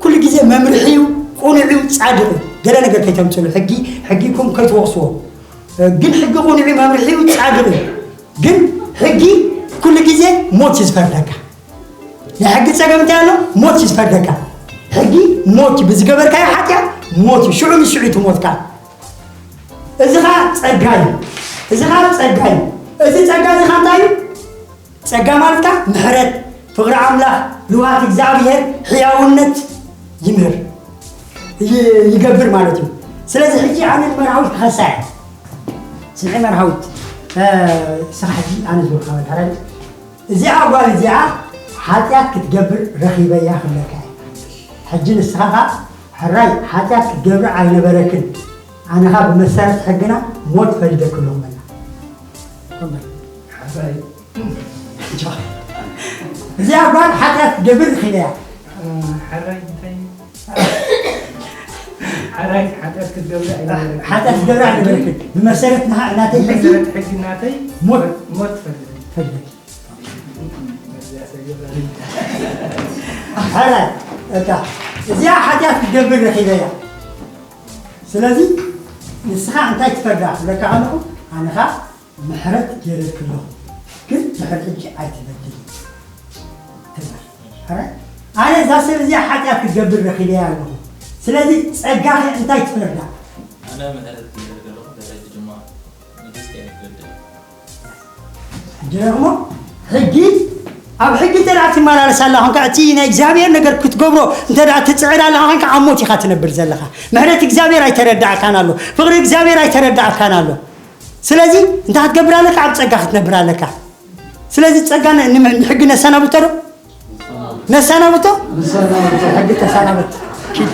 ኩሉ ግዜ መምርሒ እዩ፣ ቅኑዕ እዩ፣ ጻድቕ እዩ። ገለ ነገር ከይተምጽሉ። ሕጊ፣ ሕጊ ኢልኩም ከይትወቕስዎ። እ፣ ግን ሕጊ ቅኑዕ እዩ፣ መምርሒ እዩ፣ ጻድቕ እዩ። ግን ሕጊ ኩሉ ግዜ ሞት እዩ ዝፈርደካ። ናይ ሕጊ ጸገም እንታይ ኣሎ? ሞት እዩ ዝፈርደካ። ሕጊ ሞት እዩ፣ ብዝገበርካዮ ሓጢኣት ሞት እዩ። ሽዑ ንሽዑ እዩ ትሞት ከኣ። እዚ ኸኣ ጸጋ እዩ። እዚ ኸኣ ጸጋ እዩ። እዚ ጸጋ እዚ ኸኣ እንታይ እዩ? ጸጋ ማለት ከኣ ምሕረት፣ ፍቕሪ ኣምላኽ፣ ልውሃት እግዚኣብሔር፣ ሕያውነት ይምህር፣ ይ-፣ ይገብር ማለት እዩ። ስለዚ ሕጂ ኣነ ንመርሃዊት ክኸሳ እየ። ስምዒ መርሃዊት፣ እ፣ ንስኻ ሕጂ ኣነ ዝብልካ በል፣ ሕራይ። እዚኣ ጓል እዚኣ ሓጢኣት ክትገብር ረኺበያ ክብለካ እየ። ሕጂ ንስኻ ኸኣ፣ ሕራይ፣ ሓጢኣት ክትገብሪ ኣይነበረክን። ኣነ ኸኣ ብመሰረት ሕግና ሞት ፈሪደኪ ኣለኹ በላ። ሕራይ። እዚኣ ጓል ሓጢኣት ክትገብር ረኺበያ። እ፣ ሕራይ እንታይ? ሓራይ ሓጢኣት ክትገብሪ ኣይነበረክን። ሓጢኣት ክትገብሪ ኣይነበረክን። ብመሰረት ናሃ-፣ ናተይ ሕጊ ብመሰረት ሕጊ ናተይ ሞት። ሞት ፈርድ። ፈርድ። እዚኣ ሰገበሪ። ሓራይ፣ እታ፣ እዚኣ ሓጢኣት ክትገብር ረኺበያ። ስለዚ ንስኻ እንታይ ትፈርዳ ክብለካ ከለኹ፣ ኣነ ኸኣ ምሕረት ገይረልኪ ኣለኹ፣ ግን ድሕሪ ሕጂ ኣይትበድሊ። ትብል። ሕራይ? ኣነ እዛ ሰብ እዚኣ ሓጢኣት ክትገብር ረኺበያ ኣለኹ። ስለዚ ጸጋኺ እንታይ ትፈርዳ? ኣነ ምሕረት ገይረልኪ ኣለኹ፣ ድሕሪ ሕጂ ድማ ንግስቲ ኣይትበድሊ። ሕጂ ደግሞ ሕጊ፣ ኣብ ሕጊ እንተ ደኣ ትመላለስ ኣላ ኾንካ፣ እቲ ናይ እግዚኣብሔር ነገር ክትገብሮ እንተ ደኣ ትጽዕር ኣላ ኾንካ፣ ኣብ ሞት ኢኻ ትነብር ዘለኻ። ምሕረት እግዚኣብሔር ኣይተረዳእካን ኣሎ። ፍቕሪ እግዚኣብሔር ኣይተረዳእካን ኣሎ። ስለዚ እንታይ ክትገብር ኣለካ? ኣብ ጸጋ ክትነብር ኣለካ። ስለዚ ጸጋ ን-፣ ን-፣ ንሕጊ ነሰናብቶ ዶ? ነሰናብቶ? ነሰናብቶ። ሕጊ ተሰናበት። ኪድ።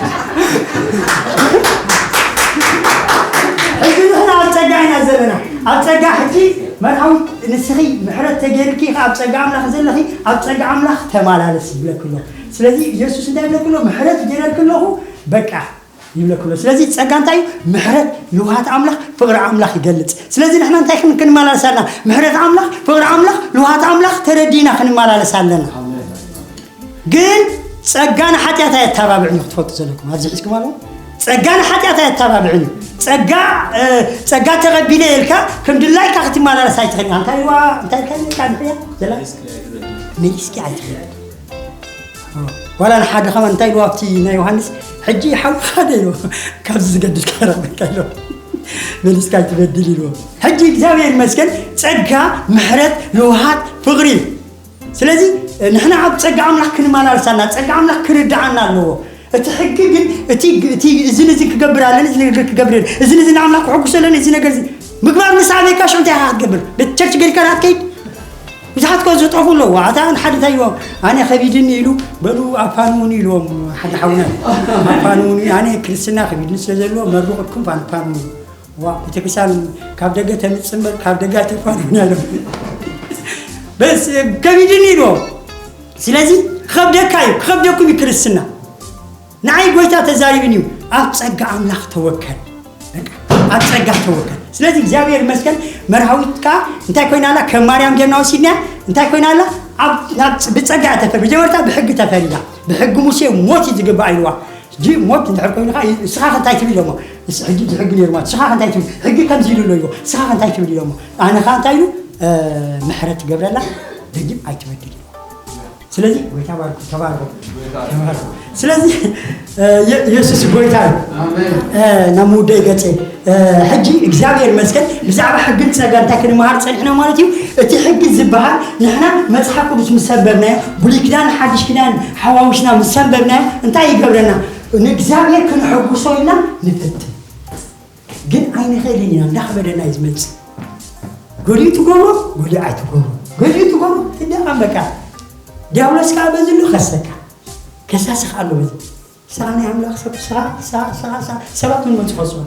ሕጂ ንሕና ኣብ ጸጋ ኢና ዘለና። ኣብ ጸጋ ሕጂ መርሃዊ ንስኺ ምሕረት ተገይርኪ ኢኻ ኣብ ጸጋ ኣምላኽ ዘለኺ፣ ኣብ ጸጋ ኣምላኽ ተመላለሲ ይብለኪ ኣሎ። ስለዚ ኢየሱስ እንታይ ይብለኪ ኣሎ? ምሕረት ገይረልኪ ኣለኹ፣ በቃ። ይብለኪ ኣሎ። ስለዚ ጸጋ እንታይ እዩ? ምሕረት፣ ልውሃት ኣምላኽ፣ ፍቕሪ ኣምላኽ ይገልጽ። ስለዚ ንሕና እንታይ ክን-፣ ክንመላለስ ኣለና? ምሕረት ኣምላኽ፣ ፍቕሪ ኣምላኽ፣ ልውሃት ኣምላኽ ተረዲእና ክንመላለስ ኣለና። ኣሜን። ግን ጸጋ ንሓጢኣት ኣየተባብዕን እዩ፣ ክትፈልጡ ዘለኩም። ኣብዚ ሒዝኩም ኣለኹም። ጸጋ ንሓጢኣት ኣየተባብዕን እዩ። ጸጋ፣ እ፣ ጸጋ ተቐቢለ ኢልካ ከም ድላይካ ክትመላለስ ኣይትኽእልን። እንታይ ዋ-፣ እንታይ ኢልካ ኢልካ ንሕያ? ዘላ? መሊስኪ ኣይትኽእልን። ዋላ ንሓደ ኸማን እንታይ ኢልዎ ኣብቲ ናይ ዮሃንስ፣ "ሕጂ ሓውኻ ዶ?" ኢልዎ። "ካብዚ ዝገድድ ከረበካ?" ኢልዎ። "መሊስካ ኣይትበድል" ኢልዎ። ሕጂ እግዚኣብሔር ይመስገን፣ ጸጋ፣ ምሕረት፣ ልውሃት፣ ፍቕሪ እዩ። ስለዚ ንሕና ኣብ ጸጋ ኣምላኽ ክንመላለስ ኣለና፣ ጸጋ ኣምላኽ ክርድኣና ኣለዎ። እቲ ሕጊ ግን፣ እቲ፣ እቲ፣ እዚ ነዚ ክገብር ኣለኒ፣ እዚ ነገር ክገብር የለን፣ እዚ ነዚ ንኣምላኽ ክሕጉስ ኣለኒ፣ እዚ ነገር እዚ ምግባር ምስ ኣበይካ ሽዑ እንታይ ኢኻ ክትገብር? ቤት ቸርች ገዲፍካ ዳኣ ክትከይድ? ብዙሓት እኮ ዝጠፉ ኣለዉ። ኣታ ሓደ እንታይ ኢልዎም? "ኣነ ከቢድኒ" ኢሉ፣ "በሉ ኣፋንዉኒ" ኢልዎም ሓደ ሓውና። "ኣፋንዉኒ፣ ኣነ ክርስትና ከቢድኒ ስለ ዘለዎ መርቑኩም ፋን-፣ ፋንዉኒ." ዋ፣ ቤተክርስትያን ካብ ደገ ተምጽእ እምበር ካብ ደገ ኣይተፋንዉን ኢሎም። በስ ከቢድኒ ኢልዎም። ስለዚ ክኸብደካ እዩ፣ ክኸብደኩም እዩ ክርስትና። ንዓይ ጎይታ ተዛሪብኒ እዩ። ኣብ ጸጋ ኣምላኽ ተወከል። በቃ፣ ኣብ ጸጋ ተወከል። ስለዚ እግዚኣብሔር ይመስገን፣ መርሃዊት ከኣ እንታይ ኮይና ኣላ? ከም ማርያም ጌርና ወሲድና፣ እንታይ ኮይና ኣላ? ኣብ፣ ናብ፣ ብጸጋ እያ ተፈር-፣ መጀመርታ ብሕጊ ተፈሪዳ። ብሕጊ ሙሴ ሞት እዩ ዝግባእ ኢልዋ። ሕጂ ሞት እንድሕር ኮይኑ ከኣ፣ ንስኻ ከ እንታይ ትብል ኢሎሞ? ንስ-፣ ሕጂ እዚ ሕጊ ነይርዋ። ንስኻ ከ እንታይ ትብል? ሕጊ ከምዚ ኢሉ ኣሎ ኢልዎ። ንስኻ ከ እንታይ ትብል ኢሎሞ? ኣነ ከኣ እንታይ ኢሉ? እ፣ ምሕረት ይገብረላ፣ ደጊም ኣይትበድል ኢልዎ። ስለዚ ጎይታ ባርኩ፣ ተባረኹ፣ ተባረኹ። ስለዚ፣ እ፣ የ-፣ የሱስ ጎይታ እዩ። ኣሜን። እ፣ ናብ ምውደይ ገጸ፣ እ፣ ሕጂ እግዚኣብሔር ይመስገን ብዛዕባ ሕግን ጸጋ እንታይ ክንመሃር ጸኒሕና ማለት እዩ። እቲ ሕጊ ዝበሃል ንሕና መጽሓፍ ቅዱስ ምስ ኣንበብናዮ፣ ብሉይ ኪዳን ሓድሽ ኪዳን ሓዋዊስና ምስ ኣንበብናዮ እንታይ ይገብረና? ንእግዚኣብሔር ክንሕጉሶ ኢልና ንፈትን። ግን ኣይንኽእልን ኢና፣ እንዳኸበደና እዩ ዝመጽእ። ገሊኡ ትገብሮ፣ ገሊኡ ኣይትገብሮ፣ ገሊኡ ትገብሮ፣ ትደቓም በቃ። ዲያብሎስ ከኣ በዚ ኣሎ ከሰካ። ከሳሲ ከኣ ኣሎ በዚ። ንስኻ ናይ ኣምላኽ ሰብ፣ ንስኻ፣ ንስኻ፣ ንስኻ፣ ንስኻ፣ ሰባት ምን መጹ ከስዋ።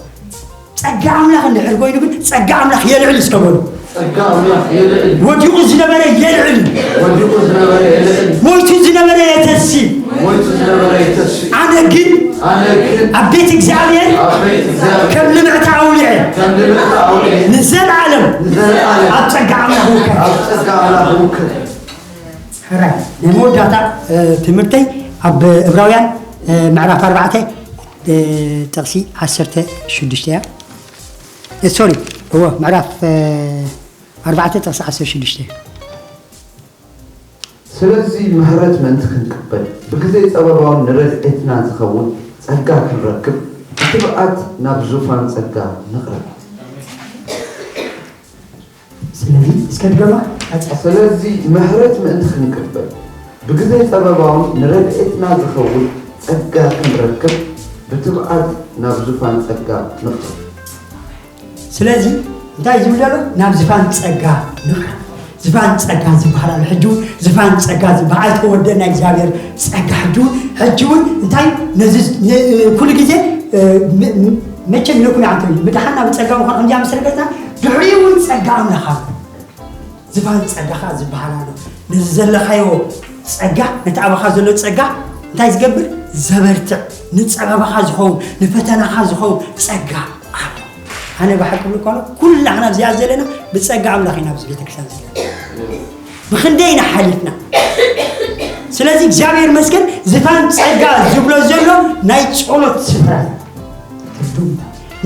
ጸጋ ኣምላኽ እንድሕር ኮይኑ ግን ጸጋ ኣምላኽ የልዕል እስከ በሉ። ጸጋ ኣምላኽ የልዕል። ወዲቑ ዝነበረ የልዕል። ወዲቑ ዝነበረ የልዕል። ሞይቱ ዝነበረ የተሲ። ሞይቱ ዝነበረ የተሲ። ኣነ ግን ኣነ ግን ኣብ ቤት እግዚኣብሔር ኣብ ቤት እግዚኣብሔር ከም ልምዕቲ ኣውሊዐ ከም ልምዕቲ ኣውሊዐ ንዘለኣለም ንዘለኣለም ኣብ ጸጋ ኣምላኽ ውከል። ኣብ ጸጋ ኣምላኽ ውከል። ሕራይ ናይ መወዳእታ ትምህርተይ ኣብ እብራውያን ምዕራፍ ኣርባዕተ ጥቕሲ ዓሰርተ ሽዱሽተ እያ። ሶሪ፣ እዎ፣ ምዕራፍ ኣርባዕተ ጥቕሲ ዓሰርተ ሽዱሽተ። ስለዚ ምሕረት ምእንቲ ክንቅበል ብግዜ ጸበባውን ንረድኤትና ዝኸውን ጸጋ ክንረክብ ብትብዓት ናብ ዙፋን ጸጋ ንቕረብ። ስለዚ እስከ ድገማ ኣጻ ስለዚ ምሕረት ምእንቲ ክንቅበል ብግዜ ጸበባውን ንረድኤትና ዝኸውን ጸጋ ክንረክብ ብትብዓት ናብ ዙፋን ጸጋ ንቕረብ። ስለዚ እንታይ ዝብል ዘሎ ናብ ዝፋን ጸጋ ንቕረብ። ዝፋን ጸጋ ዝበሃል ኣሎ። ሕጂ እውን ዝፋን ጸጋ ዝበሃል ኣይተወደና እግዚኣብሔር ጸጋ ሕጂ እውን ሕጂ እውን እንታይ ነዚ ኩሉ ግዜ መቸም ኢለኩም ይዓንተ እዩ ምድሓና ብጸጋ ምዃን ከምዚኣ ምስ ረገጽና ድሕሪኡ እውን ጸጋ ኣምላኽ ኣሎ። ዝፋን ጸጋኻ ዝበሃል ኣሎ። ነዚ ዘለኻዮ ጸጋ ነቲ ኣባኻ ዘሎ ጸጋ እንታይ ዝገብር ዘበርትዕ ንጸበባኻ ዝኸውን ንፈተናኻ ዝኸውን ጸጋ ኣሎ። ኣነ ብሓቂ ብልኮ ኩላሕና ኣብዚኣ ዘለና ብጸጋ ኣምላኽ ኢና ኣብዚ ቤተክርስትያን ዘለና። ብኽንደይ ኢና ሓሊፍና። ስለዚ እግዚኣብሔር መስገን ዝፋን ጸጋ ዝብሎ ዘሎ ናይ ጸሎት ስፍራ እዩ።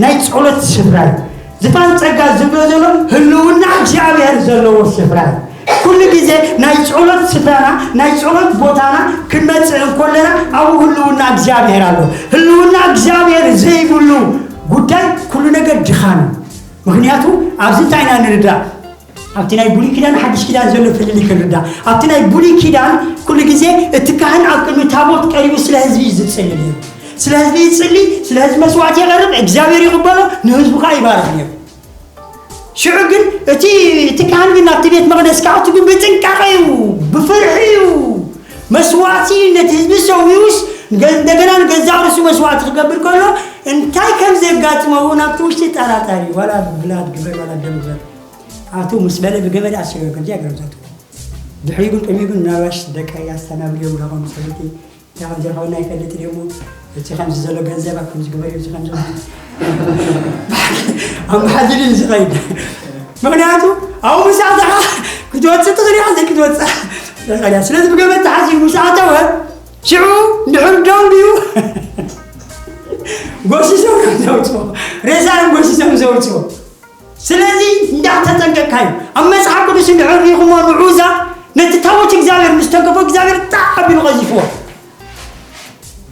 ናይ ጸሎት ስፍራ እዩ። ዝፋን ጸጋ ዝብሎ ዘሎ ህልውና እግዚኣብሔር ዘለዎ ስፍራ እዩ። ኩሉ ግዜ ናይ ጸሎት ስፍራና ናይ ጸሎት ቦታና ክንመጽእ እንኮለና ኣብኡ ህልውና እግዚኣብሔር ኣሎ። ህልውና እግዚኣብሔር ዘይብሉ ጉዳይ ኩሉ ነገር ድኻን እዩ። ምክንያቱ ኣብዚ እንታይ ኢና ንርዳእ? ኣብቲ ናይ ብሉይ ኪዳን ሓድሽ ኪዳን ዘሎ ፍልልይ ክንርዳእ ኣብቲ ናይ ብሉይ ኪዳን ኩሉ ግዜ እቲ ካህን ኣብ ቅድሚ ታቦት ቀሪቡ ስለ ህዝቢ እዩ ዝጽሊ ነይሩ። ስለ ህዝቢ ይጽሊ፣ ስለ ህዝቢ መስዋዕቲ የቐርብ፣ እግዚኣብሔር ይቕበሎ፣ ንህዝቡ ከዓ ይባርኽ ነይሩ። ሽዑ ግን እቲ እቲ ካህን ግን ናብቲ ቤት መቕደስ ክኣቱ ግን ብጥንቃቐ እዩ፣ ብፍርሒ እዩ። መስዋዕቲ ነቲ ህዝቢ ሰዊኡስ እንደገና ንገዛእ ርእሱ መስዋዕቲ ክገብር ከሎ እንታይ ከም ዘጋጥሞ እውን ኣብቲ ውሽጢ ጠራጣሪ እዩ። ዋላ ብላድ ግበር ዋላ ደም ግበር ኣቱ ምስ በለ ብገመድ ኣሲሩ ከምዚ ኣገረምሳቱ ድሕሪኡ ግን ቅድሚኡ ግን ምናልባሽ ደቀይ ኣስተናብርዮ ብላኾም ሰበይቲ እንታይ ከም ዝረኸበና ይፈልጥ ድሞ እቲ ከምዚ ዘሎ ገንዘብ ኣብ ከምዚ ግበር እዚ ከምዚ ኣመሓዲሪ እዩ ዝኸይድ። ምክንያቱ ኣብኡ ምስ ኣተኻ ክትወፅእ ትኽእል ኢኻ ዘይክትወፅእ ትኽእል እያ። ስለዚ ብገመድ ተሓዚኡ ምስ ኣተወ ሽዑ እንድሕር ደው ድዩ ጎሲሶም እዮም ዘውፅኦ፣ ሬሳ እዮም ጎሲሶም ዘውፅኦ። ስለዚ እንዳተጠንቀቅካ እዩ። ኣብ መፅሓፍ ቅዱስ እንድሕር ሪኢኹሞ ንዑዛ ነቲ ታቦት እግዚኣብሔር ምስ ተንከፎ እግዚኣብሔር ጣዕ ኣቢሉ ቀዚፍዎ።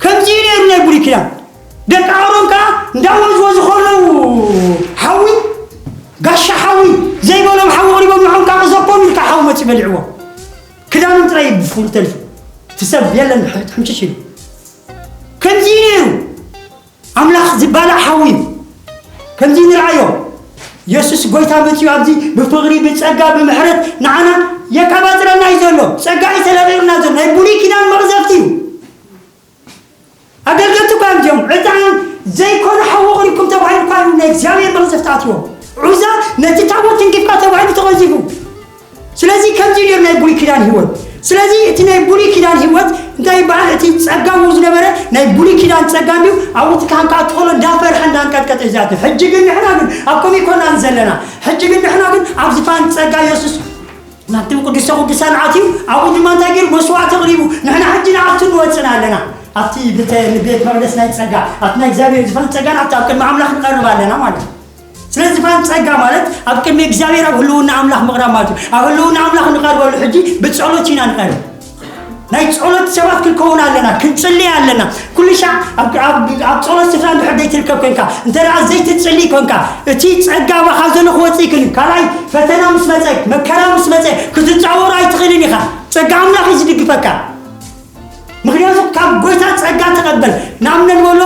ከምዚ እዩ ነይሩ ናይ ብሉይ ኪዳን። ደቂ ኣሮን ከዓ እንዳወዝወዙ ከለዉ ሓዊ ጋሻ ሓዊ ዘይበሎም ሓዊ ቅሪቦም ንዖም ከዓ ቀዘፎም ኢልካ ሓዊ መፂ በሊዕዎ። ክዳኖም ጥራይ ብፍሉ ተልፉ እቲ ሰብ የለን ሕምሽሽ ኢሉ ከምዚ እዩ ነይሩ። ኣምላኽ ዝባላዕ ሓዊ እዩ። ከምዚ ንርኣዮ። የሱስ ጎይታ መጺኡ ኣብዚ ብፍቕሪ ብጸጋ ብምሕረት ንዓና የቀባጽረና እዩ ዘሎ። ጸጋ እዩ ተለቒቑና ዘሎ። ናይ ብሉይ ኪዳን መቕዘፍቲ እዩ። ኣገልገልቲ እኳ እዮም እዚኦም። ዕጣን ዘይኮነ ሓዊ ቕሪብኩም ተባሂሉ እኳ እዩ ናይ እግዚኣብሔር መቕዘፍቲ ኣትዎ። ዑዛ ነቲ ታቦት ትንኪፍካ ተባሂሉ ተቐዚፉ። ስለዚ ከምዚ እዩ ነይሩ ናይ ብሉይ ኪዳን ህይወት። ስለዚ እቲ ናይ ብሉይ ኪዳን ህይወት እንታይ ይበሃል? እቲ ጸጋ ዝነበረ ናይ ብሉይ ኪዳን ጸጋ እንድዩ ኣብኡ እቲ ካህን ክኣቱ ከሎ እንዳፈርሐ እንዳንቀጥቀጠ እዩ ዝኣቱ። ሕጂ ግን ንሕና ግን ኣብ ከምኡ ኣይኮናን ዘለና። ሕጂ ግን ንሕና ግን ኣብ ዝፋን ጸጋ የሱስ ናብቲ ቅዱሰ ቅዱሳን ኣትዩ ኣብኡ ድማ እንታይ ገይሩ መስዋዕቲ ኣቕሪቡ ንሕና ሕጂ ንኣቱ ንወጽን ኣለና። ኣብቲ ቤተ ቤት መቕደስ ናይ ጸጋ ኣብቲ ናይ እግዚኣብሔር ዝፋን ጸጋ ናብቲ ኣብ ቅድሚ ኣምላኽ ንቐርብ ኣለና ማለት እዩ። ስለዚ ዝፋን ጸጋ ማለት ኣብ ቅድሚ እግዚኣብሔር ኣብ ህልውና ኣምላኽ ምቕራብ ማለት እዩ። ኣብ ህልውና ኣምላኽ ንቐርበሉ ሕጂ ብጸሎት ኢና ንቐርብ። ናይ ጸሎት ሰባት ክንከውን ኣለና፣ ክንጽሊ ኣለና። ኩሉ ሻዕ ኣብ ኣብ ኣብ ጸሎት ስፍራ እንድሕር ዘይትርከብ ኮንካ፣ እንተ ደኣ ዘይትጽሊ ኮንካ፣ እቲ ጸጋ ኣባኻ ዘሎ ክወጽእ ይክእል እዩ። ካልኣይ ፈተና ምስ መጸ፣ መከራ ምስ መጸ ክትጻወሮ ኣይትኽእልን ኢኻ። ጸጋ ኣምላኽ እዩ ዝድግፈካ። ምክንያቱ ካብ ጎይታ ጸጋ ተቐበል። ንኣብነት በሎ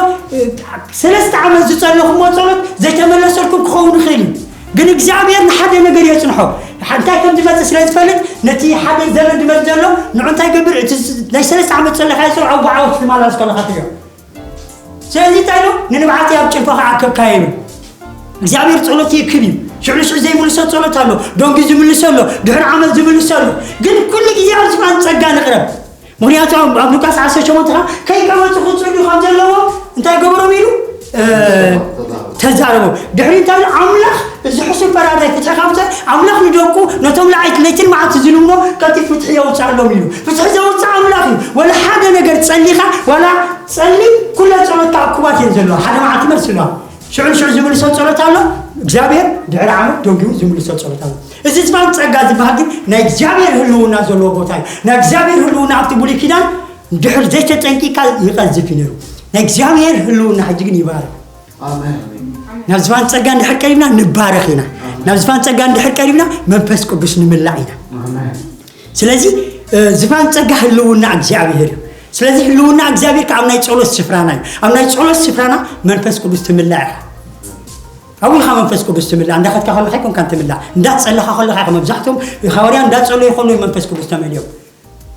ሰለስተ ዓመት ዝጸለኹሞ ጸሎት ዘይተመለሰልኩም ክኸውን ይኽእል እዩ። ግን እግዚኣብሔር ንሓደ ነገር የጽንሖ። እንታይ ከም ዝመጽእ ስለ ዝፈልጥ ነቲ ሓደ ዘመን ዝመጽእ ዘሎ ንዑ እንታይ ገብር እቲ ናይ ሰለስተ ዓመት ጸለኻ ይጽንሖ ብዓወት ትመላለስ ከለኻ ትሪኦ። ስለዚ እንታይ ኢሉ ንንብዓተይ ኣብ ጭልፋ ክዓከብካ ኢሉ። እግዚኣብሔር ጸሎት ይእክብ እዩ። ሽዑ ሽዑ ዘይምልሶ ጸሎት ኣሎ፣ ደንጉዩ ዝምልሶ ኣሎ፣ ድሕሪ ዓመት ዝምልሶ ኣሎ። ግን ኩሉ ግዜ ኣብ ዝፋን ጸጋ ንቕረብ። ምኽንያቱ ኣብ ኣብ ሉቃስ ዓሰርተ ሸሞንተ ኸዓ ከይቀመጹ ክጽልዩ ከም ዘለዎም እንታይ ገበሮም ኢሉ? እ፣ ተዛረቦም። ድሕሪ እንታይ ኢሉ? ኣምላኽ እዚ ሕሱም ፈራዳይ ፍትሒ ካብተ ኣምላኽ ንደቁ ነቶም ለዓይቲ ለይትን መዓልቲ ዝልምኖ ከቲ ፍትሒ የውፅኣሎም ኢሉ። ፍትሒ ዘውፅእ ኣምላኽ እዩ። ወላ ሓደ ነገር ጸሊኻ ዋላ ጸሊ፣ ኩለ ጸሎትካ ዕኩባት እየን ዘለዋ። ሓደ መዓልቲ መልሲ ኣለዋ። ሽዑ ሽዑ ዝምልሶ ጸሎት ኣሎ። እግዚኣብሔር ድሕሪ ዓመት ደጊሙ ዝምልሶ ጸሎት ኣሎ። እዚ ዝባን ጸጋ ዝበሃል ግን ናይ እግዚኣብሔር ህልውና ዘለዎ ቦታ እዩ። ናይ እግዚኣብሔር ህልውና ኣብቲ ብሉይ ኪዳን ድሕር ዘይተጠንቂካ ይቐዝፍ እዩ ነይሩ። ናይ እግዚኣብሔር ህልውና ሕጂ ግን ይባረክ። ኣሜን። ናብ ዝባን ጸጋ እንድሕር ቀሪብና ንባረኽ ኢና። ናብ ዝባን ጸጋ እንድሕር ቀሪብና መንፈስ ቅዱስ ንምላእ ኢና። ኣሜን። ስለዚ እ፣ ዝባን ጸጋ ህልውና እግዚኣብሔር እዩ። ስለዚ ህልውና እግዚኣብሔር ከኣ ኣብ ናይ ጸሎት ስፍራና እዩ። ኣብ ናይ ጸሎት ስፍራና መንፈስ ቅዱስ ትምላእ ኢኻ። ኣብኡ ኢኻ መንፈስ ቅዱስ ትምላእ። እንዳኸድካ ከለኻ ኣይኮንካን ትምላእ። እንዳጸለኻ ከለኻ ኢኻ። መብዛሕትኦም ሃዋርያ እንዳጸለዩ ከለዉ መንፈስ ቅዱስ ተመልዮም።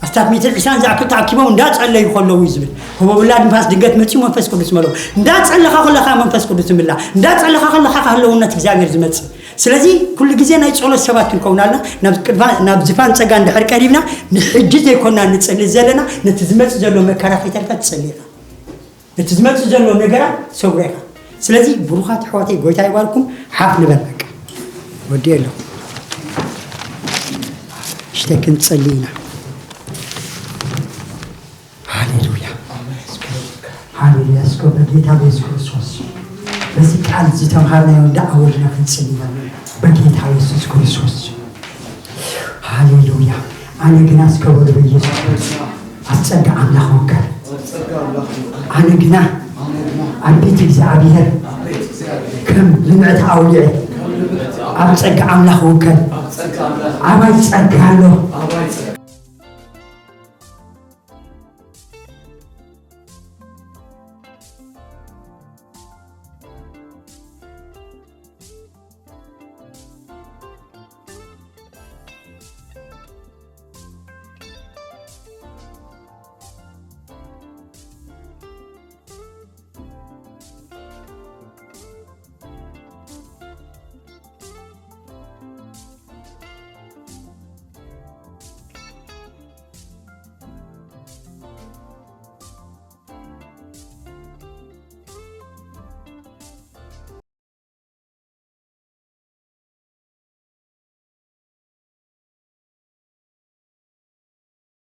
ኣስታት ሚእትን ዕስራን ዝኣክል ተኣኪቦም እንዳጸለዩ ከለዉ እዩ ዝብል። ህቦብላ ንፋስ ድንገት መጺኡ መንፈስ ቅዱስ መሎ። እንዳጸለኻ ከለኻ መንፈስ ቅዱስ ትምላእ። እንዳጸለኻ ከለኻ ከ ህልውነት እግዚኣብሔር ዝመጽእ። ስለዚ ኩሉ ግዜ ናይ ጸሎት ሰባት ክንከውን ኣለና። ናብ ቅድፋ-፣ ናብ ዝፋን ጸጋ እንድሕር ቀሪብና ንሕጂ ዘይኮና ንጸሊ ዘለና፣ ነቲ ዝመጽእ ዘሎ መከራ ከይተርፈ ትጸሊ ኢኻ። ነቲ ዝመጽእ ዘሎ ነገራት ሰጉረ ኢኻ። ስለዚ ብሩኻት ኣሕዋተይ ጎይታ ይባርኩም። ሓፍ ንበል በቃ። ወዲ ኣለኹ። ሽተ ክንጸሊ ኢና። ሃሌሉያ። ሃሌሉያ። እስከ በጌታ በኢየሱስ ክርስቶስ በዚህ ቃል ዝተምሃርናዮ እንዳኣወጅና ክንጽሊ ኢና። በጌታ በኢየሱስ ክርስቶስ። ሃሌሉያ። ኣነ ግና እስከ በሉ በኢየሱስ ኣብ ጸጋ ኣምላኽ ውከል። ኣነ ግና ኣብ ቤት እግዚኣብሔር ከም ልምዕቲ ኣውሊዐ ኣብ ጸጋ ኣምላኽ ውከል። ኣባይ ጸጋ ኣሎ።